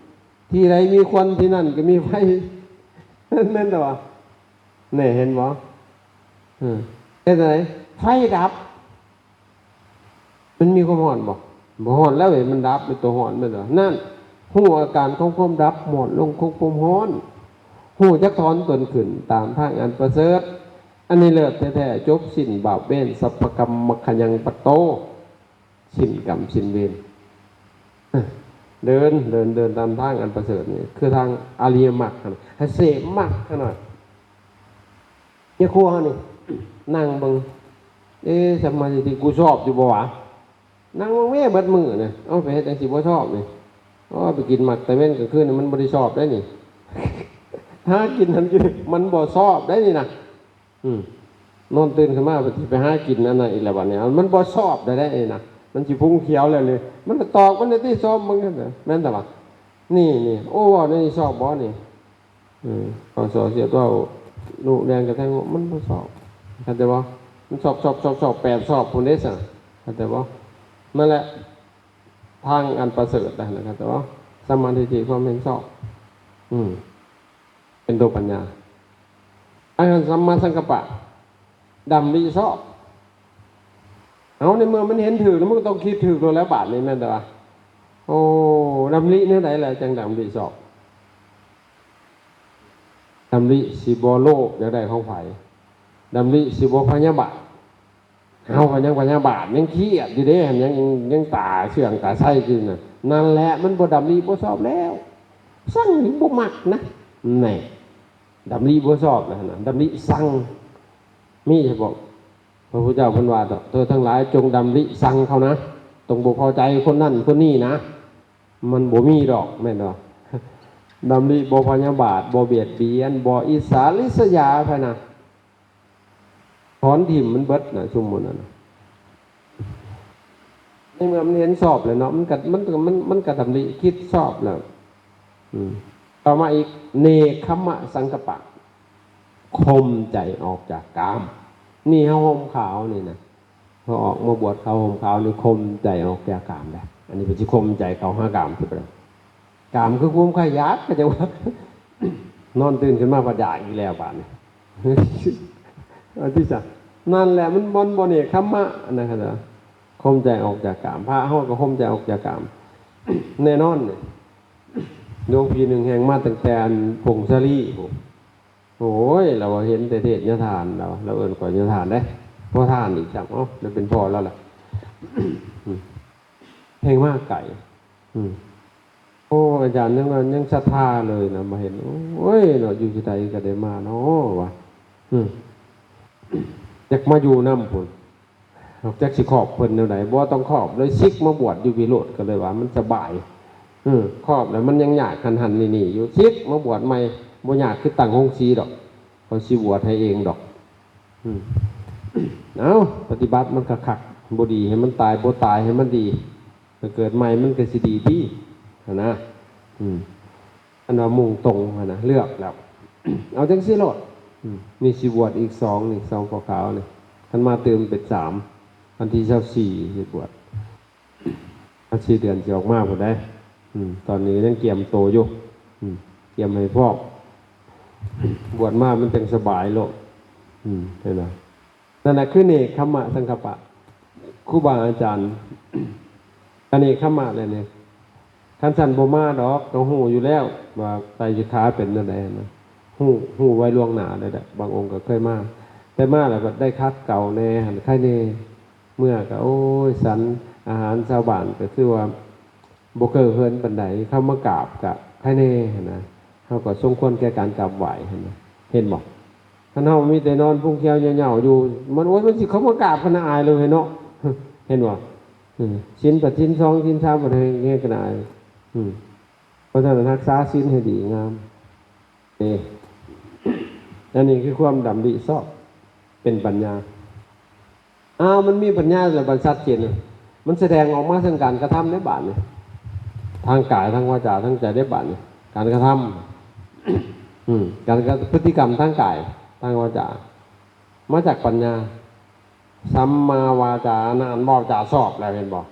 ທີ່ໃດມີຄວັນທີ່ນັ້ນກໍມີໄຟ ແມ່ນແຕ່ວ່າ ແນ່ ເຫັນບໍ່? ເອີ ເຮັດຈັ່ງໃດ? ໄຟດັບ ມັນມີຄວາມຮ້ອນບໍ່? ບໍ່ຮ້ອນແລ້ວເວີຍ ມັນດັບ ເປັນຕົວຮ້ອນແມ່ນບໍ່? ນັ້ນ ຮູ້ອາການຂອງຄວາມດັບ ມອດລົງຂອງຄວາມຮ້ອນ ຮູ້ຈັກຖອນຕົນຂຶ້ນຕາມທາງອັນປະເສີດ ອັນນີ້ເລີດແທ້ໆ ຈົບສິ້ນບາບເວນ ສັບພະກຳມັກຂະຍັງປັດໂຕ ສິ້ນກຳສິ້ນເວນ ເດີນ ເດີນ ເດີນຕາມທາງອັນປະເສີດນີ້ ຄືທາງອະລິຍະມັກຫັ້ນ ໃຫ້ເສບມັກຫັ້ນນະ. ຍາຄູເຮົານີ້ ນັ່ງເບິ່ງ ເອ ສຳມາທິດຖິ ກູຊອບຢູ່ບໍ່ຫວາ? ນັ່ງເບິ່ງແມ້ ເບິດມື້ນະ ເອົາ ໄປເຮັດຫຍັງຊິບໍ່ຊອບນີ້? ອໍ ໄປກິນໝາກຕາເວັນກາງຄືນ ມັນບໍ່ໄດ້ຊອບໄດ໋ນີ້ ຫາກິນຫັ້ນກິນ ມັນບໍ່ຊອບໄດ໋ນີ້ນະ. ອືມ ນອນຕື່ນຂຶ້ນມາ ເພິ່ນຊິໄປຫາກິນອັນນັ້ນອີກແລ້ວ ບັດນີ້ ມັນບໍ່ຊອບໄດ້ເດ້ນີ້ນະ ມັນຊິພຸງຂຽວແລ້ວນີ້ ມັນກໍຕອກມັນໄດ້ຕິ ຊອບເບິ່ງຫັ້ນນະ ແມ່ນຕະຫວາ ນີ້ ນີ້ ໂອ້ ເວົ້າແນວນີ້ຊອບບໍ່ນີ້? ເອີ ເວົ້າສໍ້ສຽດ ເວົ້າລຸແດງກະແທງ ມັນບໍ່ຊອບ ເຂົ້າໃຈບໍ່? ມັນຊອບ ຊອບ ຊອບ ຊອບ ແປດຊອບພຸ້ນເດ້ຊັ້ນ ເຂົ້າໃຈບໍ່? ນັ້ນແຫຼະ ທາງອັນປະເສີດນະ ເຂົ້າໃຈບໍ່? ສຳມາທິດຖິ ຄວາມເຫັນຊອບ ອືມ ເປັນຕົວປັນຍາ. ອາຫັນສຳມາສັງກັບປະ ດຳລິຊອບ. ເອົາ ໃນເມື່ອມັນເຫັນຖືກແລ້ວ ມັນກໍຕ້ອງຄິດຖືກໂລດແລ້ວບາດນີ້ ແມ່ນແຕ່ວ່າ ໂອ້ ດຳລິແນວໃດລະຈັ່ງດຳລິຊອບ? ດຳລິຊິບໍ່ໂລບຢາກໄດ້ຂອງໃຜ? ດຳລິຊິບໍ່ພະຍາບາດ? ເຮົາກໍຍັງພະຍາບາດ ຍັງຄຽດຢູ່ເດ້ ຍັງ ຍັງຕາເຊື່ອງຕາໄຊຢູ່ນະ. ນັ້ນແຫຼະ ມັນບໍ່ດຳລິບໍ່ຊອບແລ້ວ. ຊັງນີ້ບໍ່ມັກນະ. ແນ່ ດຳລິບໍ່ຊອບນະ ດຳລິຊັງ. ມີສະເພາະພະພຸດທະເຈົ້າເພິ່ນວ່າ ເຈົ້າທັງຫຼາຍຈົ່ງດຳລິຊັງເຂົານະ, ຈົ່ງບໍ່ພໍໃຈຄົນນັ້ນຄົນນີ້ນະ. ມັນບໍ່ມີດອກ ແມ່ນບໍ່? ດຳລິບໍ່ພະຍາບາດ, ບໍ່ບຽດບຽນ, ບໍ່ອິດສາລິດສະຢາໃຜນະ. ຖອນຖິ້ມມັນເບິດນະ ຊຸມໝູ່ນັ້ນນະ. ໃນເມື່ອມັນເຫັນຊອບແລ້ວເນາະ ມັນກະ ມັນ ມັນ ມັນກະດຳລິຄິດຊອບແລ້ວ. ອືມ ຕໍ່ມາອີກ ເນກຂະມະສັງກັບປະ ຂົ່ມໃຈອອກຈາກກາມ. ນີ້ເຮົາຫົ່ມຂາວນີ້ນະ ເຮົາອອກມາບວດຂາວຫົ່ມຂາວນີ້ ຂົ່ມໃຈອອກຈາກກາມແລ້ວ. ອັນນີ້ເພິ່ນຊິຂົ່ມໃຈເຂົ້າຫາກາມ ຄືປານໃດ? ກາມຄືຄວາມໃຄ່ຢາກ ເຂົາເຈົ້າວ່າ ນອນຕື່ນຂຶ້ນມາພັດຢາກອີກແລ້ວບາດນີ້. ອັນທີ່ສາມ ນັ້ນແຫຼະ ມັນ ມັນບໍ່ເນກຂະມະນະ ເຂົາເຈົ້າ ຂົ່ມໃຈອອກຈາກກາມ. ພະເຮົາກໍຂົ່ມໃຈອອກຈາກກາມ ແນ່ນອນນີ້. ໂຍມພີ່ໜຶ່ງແຮ່ງມາຕັ້ງແຕ່ອັນຜົ້ງສາລີພຸ້ນ. ໂອ້ຍ ລາວວ່າເຫັນແຕ່ເທດຍາທ່ານ ລາວວ່າ ລາວເອີ້ນຂ້ອຍຍາທ່ານເດ້ ພໍ່ທ່ານອີກຊ້ຳ. ເອົ້າ ລາວເປັນພໍ່ລາວລະ ແຮ່ງມາໄກ. ອືມ ໂອ້ ອາຈານຍັງວ່າຍັງສັດທາເລີຍນະ ມາເຫັນ. ໂອ້ຍເນາະ ຢູ່ທີ່ໃດກໍໄດ້ມາເນາະວ່າ. ອືມ ຢາກມາຢູ່ນຳພຸ້ນ. ຈັກຊິຄອບເພິ່ນແນວໃດ? ບໍ່ຕ້ອງຄອບເລີຍ ສິກມາບວດຢູ່ພີ້ໂລດ. ກໍເລີຍວ່າມັນສະບາຍ. ເອີ ຄອບແລ້ວມັນຍັງຍາກຫັ້ນໆນີ້ໆຢູ່. ສິກມາບວດໃໝ່ ບໍ່ຍາກຄືຕັ້ງໂຮງສີດອກ. ເຂົາຊິບວດໃຫ້ເອງດອກ. ອືມ ເອົາ ປະຕິບັດມັນຄັກໆ ບໍ່ດີໃຫ້ມັນຕາຍ ບໍ່ຕາຍໃຫ້ມັນດີ. ຖ້າເກີດໃໝ່ມັນກໍຊິດີຕິ ຫັ້ນນະ. ອືມ ອັນວ່າມຸ່ງຕົງຫັ້ນນະ ເລືອກແລ້ວ ເອົາຈັ່ງຊີ້ໂລດ. ອືມ ນີ້ຊິບວດອີກສອງນີ້ ສອງພໍ່ຂາວນີ້ ຄັນມາຕື່ມເປັນສາມ ວັນທີຊາວສີ່ຊິບວດ. ອາ ສີ່ເດືອນຊິອອກມາພຸ້ນໃດ໋. ອືມ ຕອນນີ້ຍັງກຽມໂຕຢູ່. ອືມ ກຽມໃຫ້ພ້ອມ. ບວດມາມັນຈັ່ງສະບາຍໂລດ. ອືມ ເຫັນບໍ່? ນັ້ນນະ ຄືເນກຂະມະສັງກັບປະ ຄູບາອາຈານ ກະເນກຂະມະແຫຼະນີ້. ຄັນຊັ້ນບໍ່ມາດອກ ກໍຮູ້ຢູ່ແລ້ວວ່າໄຕສິກຂາເປັນແນວໃດຫັ້ນນະ. ຮູ້ ຮູ້ໄວ້ລ່ວງໜ້າແລ້ວແຫຼະ. ບາງອົງກໍເຄີຍມາ ແຕ່ມາແລ້ວບັດໄດ້ຄັກເກົ່າແດ່ຫັ້ນ ໄຄແດ່. ເມື່ອກໍ ໂອ້ຍ ສັນອາຫານຊາວບ້ານກໍຄືວ່າບໍ່ເຄີຍເຄີນປານໃດ, ເຂົ້າມາກາບກໍໄຄແດ່ຫັ້ນນະ, ເຮົາກໍສົມຄວນແກ່ການກາບໄຫວ້ຫັ້ນນະ. ເຫັນບໍ່? ຄັນເຮົາມີແຕ່ນອນພຸງຂຽວເຫຍົາວໆຢູ່, ມັນ ໂອ້ຍ ມັນຊິເຂົ້າມາກາບຂະໜາດອາຍເລີຍເນາະ. ເຫັນບໍ່? ເອີ ສິນປະສິນສອງ ສິນສາມປະເຮັດຂະໜາດອາຍ. ອືມ ເພາະສະນັ້ນ ຮັກສາສິນໃຫ້ດີງາມ. ນີ້ ອັນນີ້ຄືຄວາມດຳລິຊອບ ເປັນປັນຍາ. ອ້າວ ມັນມີປັນຍາແລ້ວ ບັດຊັດເຈນ ມັນສະແດງອອກມາເຊິ່ງການກະທຳໃນບາດນີ້ ທາງກາຍ ທາງວາຈາ ທາງໃຈໃນບາດນີ້ ການກະທຳ ອືມ ການກະ ພຶດຕິກຳທາງກາຍ ທາງວາຈາ ມາຈາກປັນຍາ. ສຳມາວາຈາ ອັນນັ້ນເວົ້າຈາຊອບແລ້ວ ເຫັນບໍ່?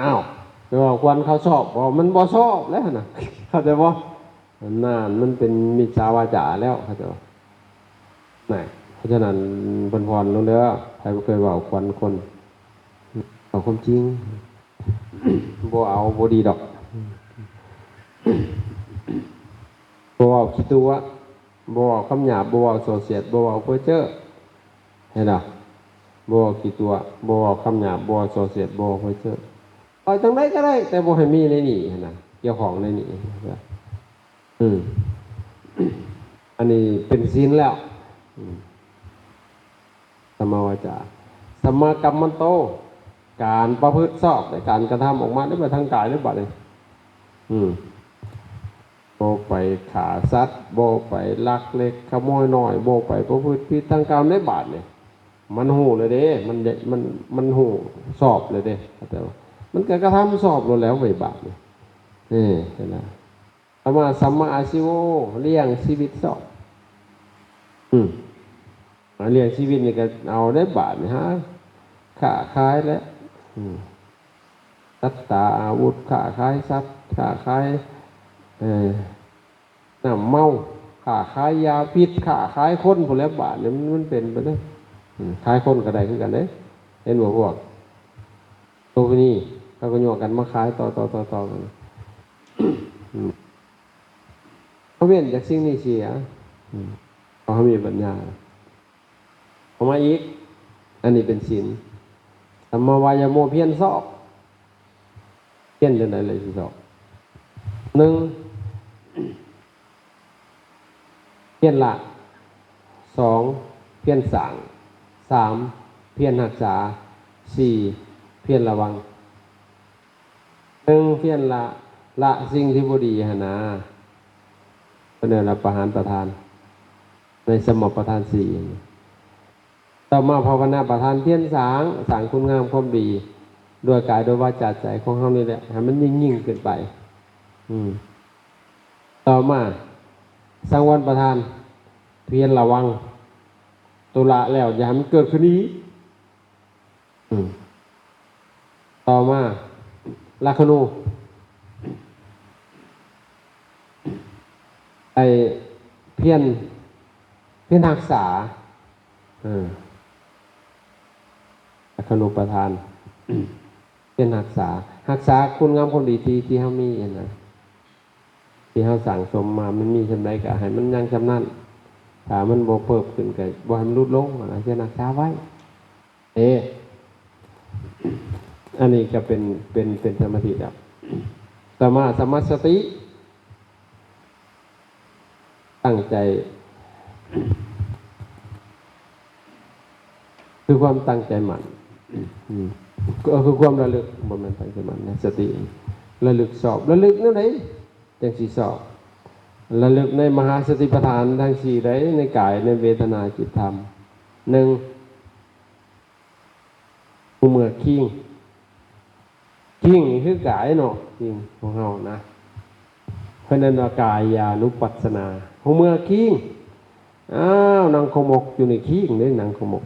ອ້າວ ໄປເວົ້າຄວນເຂົາຊອບ ເວົ້າມັນບໍ່ຊອບແລ້ວຫັ້ນນະ ເຂົ້າໃຈບໍ່? ນັ້ນ ມັນເປັນມິດສາວາຈາແລ້ວ ເຂົາເຈົ້າວ່າ. ນະ ເພາະສະນັ້ນ ເພິ່ນຜ່ອນລົງເດີ້ ໃຜບໍ່ເຄີຍເວົ້າຄວັນຄົນ ເວົ້າຄວາມຈິງ ບໍ່ເອົາ ບໍ່ດີດອກ. ບໍ່ເວົ້າຂີ້ຕົວະ ບໍ່ເວົ້າຄຳຫຍາບ ບໍ່ເວົ້າສໍ້ສຽດ ບໍ່ເວົ້າເພີ້ເຈີ້. ເຫັນບໍ່? ບໍ່ເວົ້າຂີ້ຕົວະ ບໍ່ເວົ້າຄຳຫຍາບ ບໍ່ເວົ້າສໍ້ສຽດ ບໍ່ເວົ້າເພີ້ເຈີ້. ເວົ້າຈັ່ງໃດກໍໄດ້ ແຕ່ບໍ່ໃຫ້ມີໃນນີ້ຫັ້ນນະ ກ່ຽວຂ້ອງໃນນີ້. ອືມ ອັນນີ້ເປັນສິນແລ້ວ. ອືມ ສຳມາວາຈາ ສຳມາກັມມັນໂຕ ການປະພຶດຊອບໃນການກະທຳອອກມາໃນເມື່ອທາງກາຍໃນບັດນີ້. ອືມ ບໍ່ໄປຂ້າສັດ ບໍ່ໄປລັກເລັກຂະໂມຍນ້ອຍ ບໍ່ໄປປະພຶດຜິດທາງກາມໃນບາດນີ້. ມັນຮູ້ແລ້ວເດ້ ມັນ ມັນ ມັນຮູ້ຊອບແລ້ວເດ້ ເຂົ້າໃຈບໍ່? ມັນກໍກະທຳຊອບໂລດແລ້ວເວີຍ ບາດນີ້. ເອີ ເຫັນລະ ສຳມາ ສຳມາອາຊີໂວ ລ້ຽງຊີວິດຊອບ. ອືມ ລ້ຽງຊີວິດນີ້ກໍເອົາໄດ້ບາດນີ້ ຫາຄ້າຂາຍແຫຼະ. ອືມ ສັດຕາອາວຸດ ຄ້າຂາຍສັດ ຄ້າຂາຍ ເອີ ນ້ຳເມົາ ຄ້າຂາຍຢາພິດ ຄ້າຂາຍຄົນພຸ້ນແຫຼະ. ບາດນີ້ມັນ ມັນເປັນໄປເດ້. ອືມ ຂາຍຄົນກໍໄດ້ຄືກັນເດ້. ເຫັນບໍ່ພວກໂສເພນີ ເຂົາກໍຍົວະກັນມາຂາຍຕໍ່ໆໆກັນ. ອືມ ເຮົາເວັ້ນຈາກສິ່ງນີ້ເສຍ. ອືມ ເຮົາມີປັນຍາ. ເອົາມາອີກ ອັນນີ້ເປັນສິນ. ສຳມາວາຍາໂມ ພຽນຊອບ. ພຽນຈັ່ງໃດເລີຍຊິຊອບ? ໜຶ່ງ ພຽນລະ. ສອງ ພຽນສ້າງ. ສາມ ພຽນຮັກສາ. ສີ່ ພຽນລະວັງ. ໜຶ່ງ ພຽນລະ ລະສິ່ງທີ່ບໍ່ດີຫັ້ນນາ ເພິ່ນເອີ້ນວ່າປະຫານປະທານ ໃນສຳມະປະທານສີ່. ຕໍ່ມາ ພາວະນາປະທານ ພຽນສ້າງ ສ້າງຄຸນງາມຄວາມດີ ດ້ວຍກາຍ ດ້ວຍວາຈາ ໃຈຂອງເຮົານີ້ແຫຼະ ໃຫ້ມັນຍິ່ງໆຂຶ້ນໄປ. ອືມ ຕໍ່ມາ ສັງວອນປະທານ ພຽນລະວັງ ໂຕລະແລ້ວ ຢ່າໃຫ້ມັນເກີດຂຶ້ນອີກ. ອືມ ຕໍ່ມາ ລັກຂະນູ ໄອ້ ພຽນ ພຽນຮັກສາ. ເອີ ລັກຂະນູປະທານ ພຽນຮັກສາ ຮັກສາຄຸນງາມຄວາມດີທີ່ ທີ່ເຮົາມີຫັ້ນນະ. ທີ່ເຮົາສັ່ງສົມມາ ມັນມີສ່ຳໃດກໍໃຫ້ມັນຍັງສ່ຳນັ້ນ ຖ້າມັນບໍ່ເພີ່ມຂຶ້ນກໍບໍ່ໃຫ້ມັນຫຼຸດລົງ ເຮັດຮັກສາໄວ້. ເອີ ອັນນີ້ກໍເປັນ ເປັນ ເປັນສະມາທິແລ້ວ. ຕໍ່ມາ ສຳມາສະຕິ ຕັ້ງໃຈ ຄືຄວາມຕັ້ງໃຈໝັ້ນ ອືມ ກໍຄືຄວາມລະລຶກ ບໍ່ແມ່ນຕັ້ງໃຈໝັ້ນນະ ສະຕິ ລະລຶກຊອບ. ລະລຶກແນວໃດຈັ່ງຊິຊອບ? ລະລຶກໃນມະຫາສະຕິປະທານທັງສີ່ໃດ ໃນກາຍ ໃນເວທະນາ ຈິດ ທຳ. ໜຶ່ງ ຮູ້ເມື່ອຄີງ. ຄີງນີ້ຄືກາຍເນາະ ຄີງຂອງເຮົານະ ເພິ່ນເອີ້ນວ່າກາຍານຸປັດສະນາ. ຮູ້ເມື່ອຄີງ ອ້າວ ນັ່ງຂະໝົກຢູ່ໃນຄີງເດ້ ນັ່ງຂະໝົກ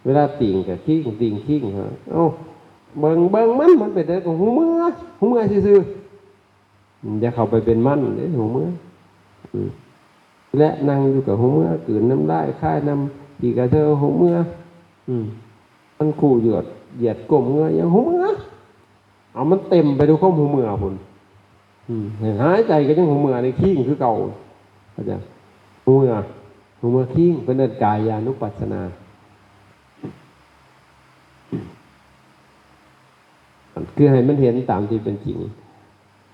ເວລາຕີງກໍຄີງ ຕີງຄີງ. ເອົ້າ ເບິ່ງ ເບິ່ງມັນ ມັນເປັນຈັ່ງໃດກໍຮູ້ເມື່ອ ຮູ້ເມື່ອຊື່ໆ. ຢ່າເຂົ້າໄປເປັນມັນເດ້ ຮູ້ເມື່ອ. ອືມ ແລະ ນັ່ງຢູ່ກໍຮູ້ເມື່ອ ກືນນ້ຳລາຍ ຄາຍນ້ຳຂີ້ກະເທີ ຮູ້ເມື່ອ. ອືມ ມັນຄູ່ຢຽດ ຢຽດກົ້ມເງີຍ ຫຍັງ ຮູ້ເມື່ອ. ເອົາ ມັນເຕັມໄປດ້ວຍຄວາມຮູ້ເມື່ອພຸ້ນ. ອືມ ເຫັນ ຫາຍໃຈກໍຍັງຮູ້ເມື່ອ ໃນຄີງຄືເກົ່າ. ເຂົ້າໃຈ? ຮູ້ເມື່ອ ຮູ້ເມື່ອຄີງ ເພິ່ນເອີ້ນກາຍານຸປັດສະນາ. ຄືໃຫ້ມັນເຫັນຕາມທີ່ເປັນຈິງ.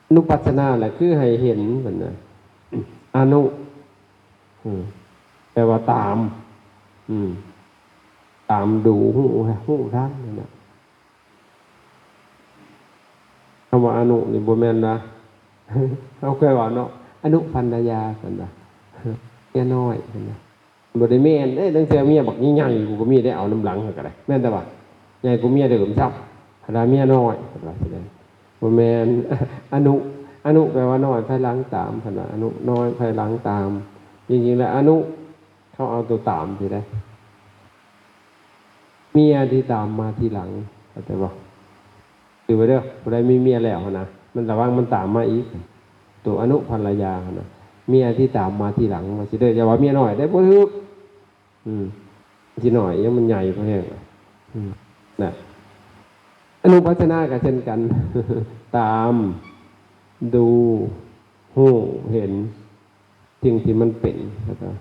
ອະນຸປັດສະນາລະ ຄືໃຫ້ເຫັນເພິ່ນນະ ອະນຸ ອືມ ແປວ່າຕາມ ອືມ ຕາມດູ ຮູ້ ຮູ້ທັນນັ້ນນະ. ຄຳວ່າອະນຸນີ້ບໍ່ແມ່ນວ່າ ເຮົາເຄີຍເວົ້າເນາະ ອະນຸພັນລະຍາ ເພິ່ນວ່າ ເມຍນ້ອຍ ເພິ່ນວ່າ ບໍ່ໄດ້ແມ່ນເດ້. ລາງເທື່ອເມຍບັກໃຫຍ່ໆ ກູກໍມີໄດ້ເອົານຳຫຼັງຫັ້ນກໍໄດ້ ແມ່ນແຕ່ວ່າໃຫຍ່ກວ່າເມຍເດີມຊ້ຳ ພັນລະເມຍນ້ອຍ ເພິ່ນວ່າຊິໄດ້ ບໍ່ແມ່ນ ອະນຸ ອະນຸແປວ່ານ້ອຍພາຍຫຼັງຕາມ ເພິ່ນວ່າ ອະນຸນ້ອຍພາຍຫຼັງຕາມ. ຈິງໆແລ້ວອະນຸ ເຂົາເອົາຕົວຕາມຊິໄດ້ ເມຍທີ່ຕາມມາທີຫຼັງ ເຂົ້າໃຈບໍ່? ຖືໄວ້ເດີ ຜູ້ໃດມີເມຍແລ້ວຫັ້ນນະ ມັນລະວັງມັນຕາມມາອີກ ຕົວອະນຸພັນລະຍາຫັ້ນນະ ເມຍທີ່ຕາມມາທີຫຼັງ ວ່າຊິເດີ ຢ່າວ່າເມຍນ້ອຍເດ້ ບໍ່ຖືກ. ອືມ ຊິນ້ອຍຫຍັງ ມັນໃຫຍ່ພໍແຮງ. ອືມ ນະ ອະນຸປັດສະນາກໍເຊັ່ນກັນ ຕາມ ດູ ຮູ້ ເຫັນ ສິ່ງທີ່ມັນເປັນ ເຂົາເຈົ້າ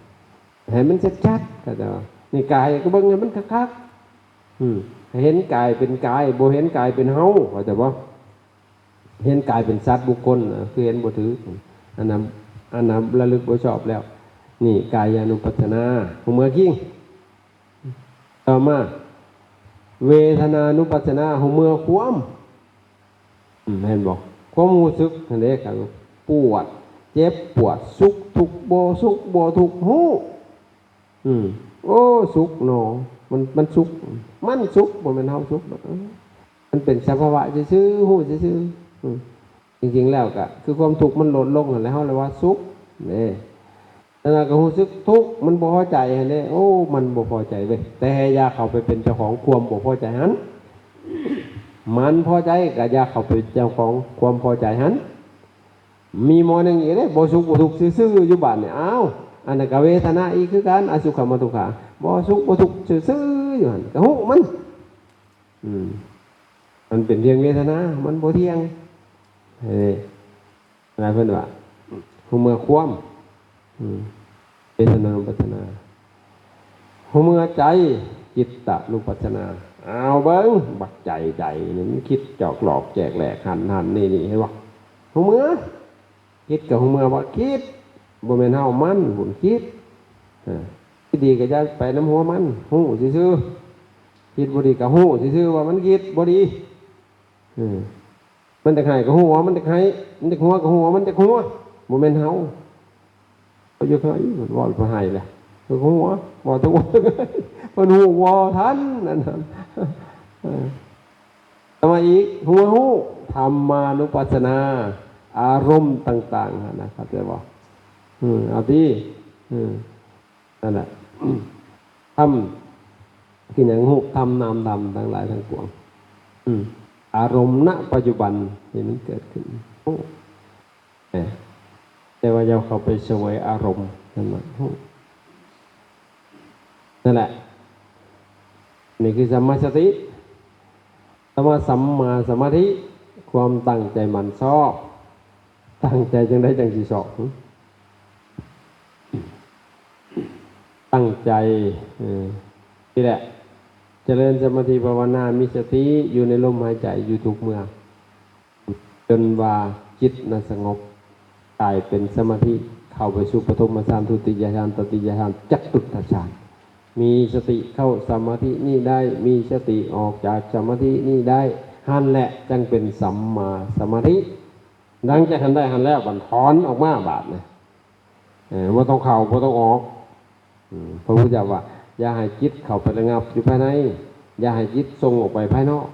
ໃຫ້ມັນຊັດໆ ເຂົາເຈົ້າ ນີ້ກາຍກໍເບິ່ງໃຫ້ມັນຄັກໆ ອືມ ໃຫ້ເຫັນກາຍເປັນກາຍ ບໍ່ເຫັນກາຍເປັນເຮົາ ເຂົ້າໃຈບໍ່? ເຫັນກາຍເປັນສັດບຸກຄົນ ຄືເຫັນບໍ່ຖືກ ອັນນັ້ນ ອັນນັ້ນລະລຶກບໍ່ຊອບແລ້ວ. ນີ້ກາຍານຸປັດສະນາ ຮູ້ເມືອກິງ. ຕໍ່ມາ ເວທະນານຸປັດສະນາ ຮູ້ເມືອຄວາມ ອືມ ເຫັນບໍ່? ຄວາມຮູ້ສຶກຫັ້ນເດ້ ການປວດ ເຈັບ ປວດ ສຸກ ທຸກ ບໍ່ສຸກ ບໍ່ທຸກ ຮູ້ ອືມ ໂອ້ ສຸກໜໍ ມັນ ມັນສຸກ ມັນສຸກ ບໍ່ແມ່ນເຮົາສຸກດອກ ເອີ ມັນເປັນສະພາວະຊື່ໆ ຮູ້ຊື່ໆ ອືມ ຈິງໆແລ້ວກະຄືຄວາມທຸກມັນລົດລົງຫັ້ນແຫຼະ ເຮົາເລີຍວ່າສຸກເດ້. ແລ້ວກໍຮູ້ສຶກທຸກ ມັນບໍ່ພໍໃຈຫັ້ນເດ້ ໂອ້ ມັນບໍ່ພໍໃຈເວີຍ ແຕ່ຢ່າເຂົ້າໄປເປັນເຈົ້າຂອງຄວາມບໍ່ພໍໃຈຫັ້ນ ມັນພໍໃຈກໍຢ່າເຂົ້າໄປເປັນເຈົ້າຂອງຄວາມພໍໃຈຫັ້ນ. ມີໝໍໜຶ່ງອີກເດ້ ບໍ່ສຸກບໍ່ທຸກຊື່ໆຢູ່ບາດນີ້ ອ້າວ ອັນນັ້ນກໍເວທະນາອີກຄືກັນ ອະສຸຂະມັດທຸກຂະ ບໍ່ສຸກບໍ່ທຸກຊື່ໆຢູ່ຫັ້ນ ກໍຮູ້ມັນ ອືມ ມັນເປັນພຽງເວທະນາ ມັນບໍ່ທ່ຽງ ເອີ ເວລາເພິ່ນວ່າ ຮູ້ເມືອຄວາມ ອືມ ເວທະນານຸປັດສະນາ ຮູ້ເມືອໃຈ ຈິດຕານຸປັດສະນາ ເອົາເບິ່ງ ບັກໃຈໃດນີ້ມັນຄິດຈອກຫຼອກແຈກແຫຼກ ຫັ້ນ ຫັ້ນ ນີ້ ນີ້ ເຫັນບໍ່? ຮູ້ເມືອ ຄິດກໍຮູ້ເມືອວ່າຄິດ ບໍ່ແມ່ນເຮົາ ມັນພຸ້ນຄິດ ເອີ ຄິດດີກໍຢ່າໄປນຳຫົວມັນ ຮູ້ຊື່ໆ ຄິດບໍ່ດີກໍຮູ້ຊື່ໆວ່າມັນຄິດບໍ່ດີ ເອີ ມັນຢາກໄຫ້ກໍຮູ້ວ່າມັນຢາກໄຫ້ ມັນຢາກຫົວກໍຮູ້ວ່າມັນຢາກຫົວ ບໍ່ແມ່ນເຮົາ. ເຂົາຢາກໄຫ້ ເພິ່ນເວົ້າເພິ່ນໄຫ້ແຫຼະ ເພິ່ນກໍຫົວ ເວົ້າແຕ່ຫົວ ເພິ່ນຮູ້ບໍ່ທັນ ອັນນັ້ນ ເອີ ຕໍ່ມາອີກ ຮູ້ ຮູ້ທຳມານຸປັດສະນາ ອາລົມຕ່າງໆຫັ້ນນະ ເຂົ້າໃຈບໍ່? ເອີ ເອົາຕິ ເອີ ນັ້ນແຫຼະ ທຳ ຄືຫຍັງ? ຮູບທຳ ນາມທຳ ທັງຫຼາຍທັງປວງ ອາລົມນະປັດຈຸບັນທີ່ມັນເກີດຂຶ້ນ ແຕ່ວ່າຢ່າເຂົ້າໄປສະເຫວີຍອາລົມນັ້ນນະ ນັ້ນແຫຼະ ນີ້ຄືສຳມາສະຕິ ຄຳວ່າສຳມາສະມາທິ ຄວາມຕັ້ງໃຈໝັ້ນຊອບ ຕັ້ງໃຈຈັ່ງໃດຈັ່ງຊິຊອບ? ຕັ້ງໃຈ ເອີ ນີ້ແຫຼະ ຈະເລີນສະມາທິພາວະນາ ມີສະຕິຢູ່ໃນລົມຫາຍໃຈຢູ່ທຸກເມື່ອ ຈົນວ່າຈິດນັ້ນສະຫງົບ ກາຍເປັນສະມາທິ ເຂົ້າໄປສູ່ປະຖົມມະຊານ ທຸຕິຍະຊານ ຕະຕິຍະຊານ ຈະຕຸດຕະຊານ ມີສະຕິເຂົ້າສະມາທິນີ້ໄດ້ ມີສະຕິອອກຈາກສະມາທິນີ້ໄດ້ ຫັ້ນແຫຼະຈັ່ງເປັນສຳມາສະມາທິ. ຫຼັງຈາກຫັ້ນໄດ້ຫັ້ນແລ້ວ ບັດຖອນອອກມາບາດນີ້ ເອີ ບໍ່ຕ້ອງເຂົ້າ ບໍ່ຕ້ອງອອກ. ອືມ ພະພຸດທະເຈົ້າວ່າ ຢ່າໃຫ້ຈິດເຂົ້າໄປລະງັບຢູ່ພາຍໃນ ຢ່າໃຫ້ຈິດສົ່ງອອກໄປພາຍນອກ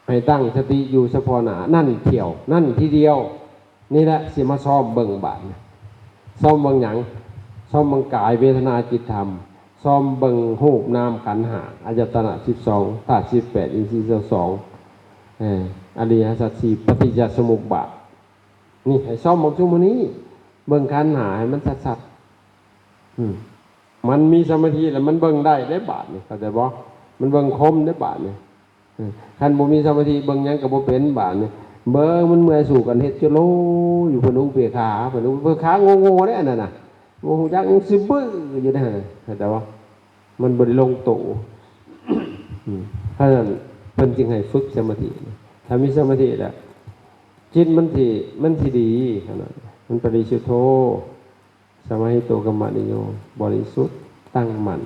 ໃຫ້ຕັ້ງສະຕິຢູ່ສະເພາະໜ້ານັ້ນທ່ຽວນັ້ນທີດຽວ. ນີ້ແຫຼະ ຊິມາຊ້ອມເບິ່ງບາດນີ້ ຊ້ອມເບິ່ງຫຍັງ? ຊ້ອມເບິ່ງກາຍ ເວທະນາ ຈິດ ທຳ ຊ້ອມເບິ່ງຮູບນາມຂັນຫ້າ ອາຍະຕະນະສິບສອງ ທາດສິບແປດ ອິນຊີຊາວສອງ ເອີ ອະລິຍະສັດສີ່ ປະຕິດຈະສະມຸບບາດ. ນີ້ໃຫ້ຊ້ອມເບິ່ງຊຸມື້ນີ້ ເບິ່ງຂັນຫ້າໃຫ້ມັນຊັດໆ ອືມ ມັນມີສະມາທິແລ້ວມັນເບິ່ງໄດ້ເດ້ບາດນີ້ ເຂົ້າໃຈບໍ່? ມັນເບິ່ງຄົມເດ້ບາດນີ້ ເອີ ຄັນບໍ່ມີສະມາທິເບິ່ງຫຍັງກໍບໍ່ເປັນບາດນີ້ ເບິ່ງມັນເມື່ອຍສູ້ກັນເຮັດໂຈໂລຢູ່ ເພິ່ນອຸເບກຂາ ເພິ່ນອຸເບກຂາໂງ່ໆເດ້ ອັນນັ້ນນະ ບໍ່ຮູ້ຈັກຫຍັງ ຊື່ບື້ຢູ່ເດ້ ເຂົ້າໃຈບໍ່? ມັນບໍ່ໄດ້ລົງໂຕ ອືມ ເພາະສະນັ້ນເພິ່ນຈຶ່ງໃຫ້ຝຶກສະມາທິ ຖ້າມີສະມາທິແລ້ວ ຈິດມັນຊິ ມັນຊິດີ ມັນປະລິສຸດໂທ ສະມາຫິໂຕ ກຳມະນິໂຍ ບໍລິສຸດ ຕັ້ງໝັ້ນ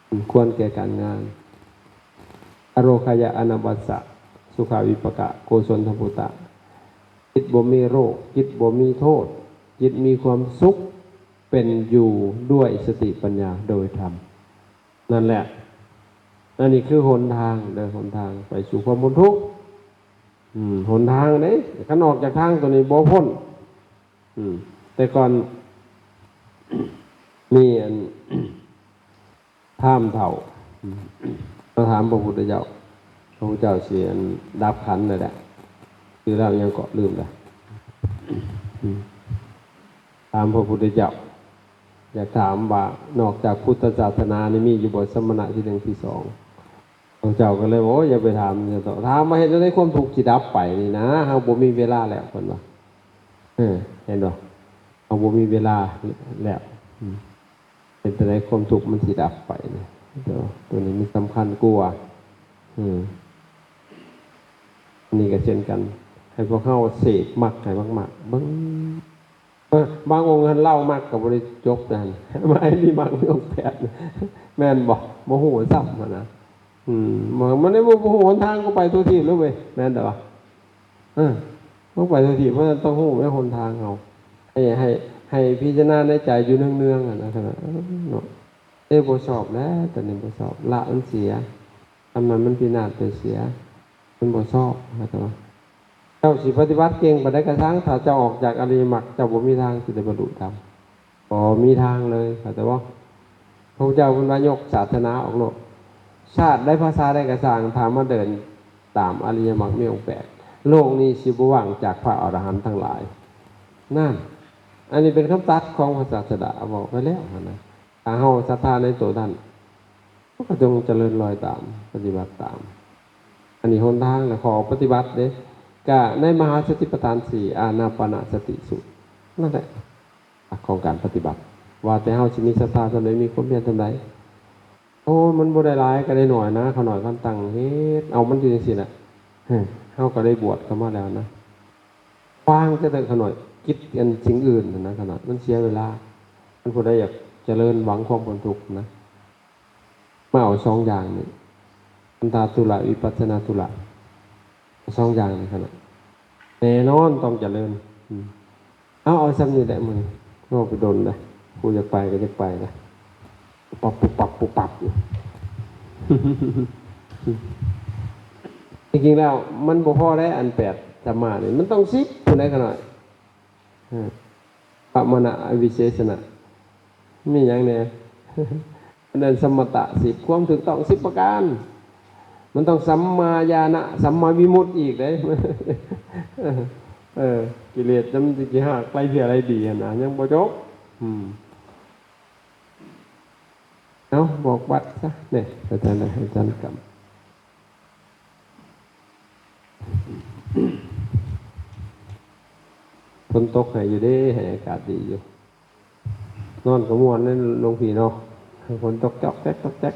ສົມຄວນແກ່ການງານ ອະໂຣຄະຍະ ອະນະວັດສະ ສຸຂະວິປາກະ ໂກສົນທະມຸດຕະ ຈິດບໍ່ມີໂລກ ຈິດບໍ່ມີໂທດ ຈິດມີຄວາມສຸກ ເປັນຢູ່ດ້ວຍສະຕິປັນຍາໂດຍທຳ. ນັ້ນແຫຼະ ອັນນີ້ຄືຫົນທາງເດີ ຫົນທາງໄປສູ່ຄວາມພົ້ນທຸກ ອືມ ຫົນທາງເດ້ ຄັນອອກຈາກທາງຕົວນີ້ບໍ່ພົ້ນ. ອືມ ແຕ່ກ່ອນ ມີອັນ ພາມເຖົ້າ ອືມ ມາຖາມພະພຸດທະເຈົ້າ ພະພຸດທະເຈົ້າຊິອັນດັບຂັນນັ້ນແຫຼະ ຊື່ລາວຫຍັງເກາະ ລືມລະ ອືມ ຖາມພະພຸດທະເຈົ້າ ຢາກຖາມວ່ານອກຈາກພຸດທະສາສະໜານີ້ມີຢູ່ບໍ່ສະມະນະທີໜຶ່ງທີສອງ? ພະເຈົ້າກໍເລີຍວ່າ ໂອ້ຍ ຢ່າໄປຖາມເຂົາເຖາະ ຖາມວ່າເຮັດແນວໃດຄວາມທຸກຊິດັບໄປນີ້ນະ ເຮົາບໍ່ມີເວລາແລ້ວ ເພິ່ນວ່າ ເອີ ເຫັນບໍ່ ເຮົາບໍ່ມີເວລາແລ້ວ ອືມ ເຮັດແນວໃດຄວາມທຸກມັນຊິດັບໄປນີ້ ໂຕ ໂຕນີ້ມັນສຳຄັນກວ່າ ອືມ ອັນນີ້ກໍເຊັ່ນກັນ ໃຫ້ພວກເຮົາເສບມັກໃຫ້ມາກໆ ເບິ່ງ ເອີ ບາງອົງຫັ້ນເລົ່າມັກກໍບໍ່ໄດ້ຈົບນະ ມາໃຫ້ມີມັກມີອົງແປດ ແມ່ນບໍ່? ບໍ່ຮູ້ຊ້ຳຫັ້ນນະ ອືມ ມັນ ມັນບໍ່ ບໍ່ຮູ້ຫົນທາງ ກໍໄປທົ່ວທີບເລີຍເວີຍ ແມ່ນແຕ່ວ່າ ເອີ ຕ້ອງໄປທົ່ວທີບ ເພາະນັ້ນຕ້ອງຮູ້ໃນຫົນທາງເຮົາ ໃຫ້ ໃຫ້ ໃຫ້ພິຈາລະນາໃນໃຈຢູ່ເນືອງໆ ຫັ້ນນະ ເນາະ ເອີ ບໍ່ຊອບແລ້ວ ຕອນນີ້ບໍ່ຊອບ ລະມັນເສຍ ອັນນັ້ນມັນພິນາດໄປເສຍ ມັນບໍ່ຊອບ ເຂົ້າໃຈບໍ່? ເຈົ້າຊິປະຕິບັດເກັ່ງປານໃດກໍຊ່າງ ຖ້າເຈົ້າອອກຈາກອະລິຍະມັກ ເຈົ້າບໍ່ມີທາງທີ່ຈະບັນລຸທຳ ບໍ່ມີທາງເລີຍ ເຂົ້າໃຈບໍ່? ພະພຸດທະເຈົ້າເພິ່ນວ່າຍົກສາສະໜາອອກໂລດ ຊາດໃດພາສາໃດກໍຊ່າງ ຖ້າມາເດີນຕາມອະລິຍະມັກມີອົງແປດ ໂລກນີ້ຊິບໍ່ວ່າງຈາກພະອໍລະຫັນທັງຫຼາຍ. ນັ້ນ ອັນນີ້ເປັນຄຳຕັດຂອງພະສາສະດາ ເວົ້າໄປແລ້ວຫັ້ນນະ ຖ້າເຮົາສັດທາໃນໂຕທ່ານ ເຮົາກໍຈົ່ງຈະເລີນລອຍຕາມ ປະຕິບັດຕາມ ອັນນີ້ຫົນທາງ ແລະ ຂໍ້ປະຕິບັດເດ້ ກະໃນມະຫາສະຕິປະທານສີ່ ອານາປານະສະຕິສູດ ນັ້ນແຫຼະ ຫຼັກຂອງການປະຕິບັດ ວ່າແຕ່ເຮົາຊິມີສັດທາສ່ຳໃດ ມີຄວາມພຽນສ່ຳໃດ ໂອ້ ມັນບໍ່ໄດ້ຫຼາຍກໍໄດ້ໜ້ອຍນະ ຂ້ານ້ອຍຄັນຕັ້ງເຮັດ ເອົາ ມັນຢູ່ຈັ່ງຊີ້ແຫຼະ ເຮົາກໍໄດ້ບວດເຂົ້າມາແລ້ວນະ ວາງຊະເຖາະຂ້ານ້ອຍ ກິດອັນສິ່ງອື່ນຫັ້ນນະ ຂ້ານ້ອຍ ມັນເສຍເວລາ ຄັນຜູ້ໃດຢາກຈະເລີນຫວັງຄວາມພົ້ນທຸກນະ ມາເອົາສອງຢ່າງນີ້ ຄັນທະທຸລະ ວິປັດສະນາທຸລະ ສອງຢ່າງນີ້ຂະໜາດ ແນ່ນອນຕ້ອງຈະເລີນ ອືມ ເອົາ ເອົາສ່ຳນີ້ແຫຼະມື້ນີ້ ເວົ້າໄປດົນແລ້ວ ຜູ້ຢາກໄປກໍຢາກໄປນະ ປັບປຸບປັບປຸບປັບຢູ່ ທີ່ຈິງແລ້ວມັນບໍ່ພໍໄດ໋ ອັນແປດສຳມານີ້ ມັນຕ້ອງສິບພຸ້ນໃດ໋ຂະໜາດ ເອີ ປະມານະ ອະວິເສສະນະ ມີຫຍັງແດ່? ອັນນັ້ນສຳມະຕະສິບ ຄວາມຖືກຕ້ອງສິບປະການ ມັນຕ້ອງສຳມາຍານະ ສຳມາວິມຸດອີກເດ້ ເອີ ກິເລດມັນຊິຫາກໄລ່ເພຍໄລ່ດີຫັ້ນນະ ຍັງບໍ່ຈົບ ອືມ ເອົາ ບອກບັດຊະ ນີ້ ອາຈານ ອາຈານກຳ ຝົນຕົກໃຫ້ຢູ່ເດ້ ໃຫ້ອາກາດດີຢູ່ ນອນກໍມ່ວນເດ້ຫຼວງພີ່ເນາະ ຝົນຕົກຈອກແຈກ ຈອກແຈກ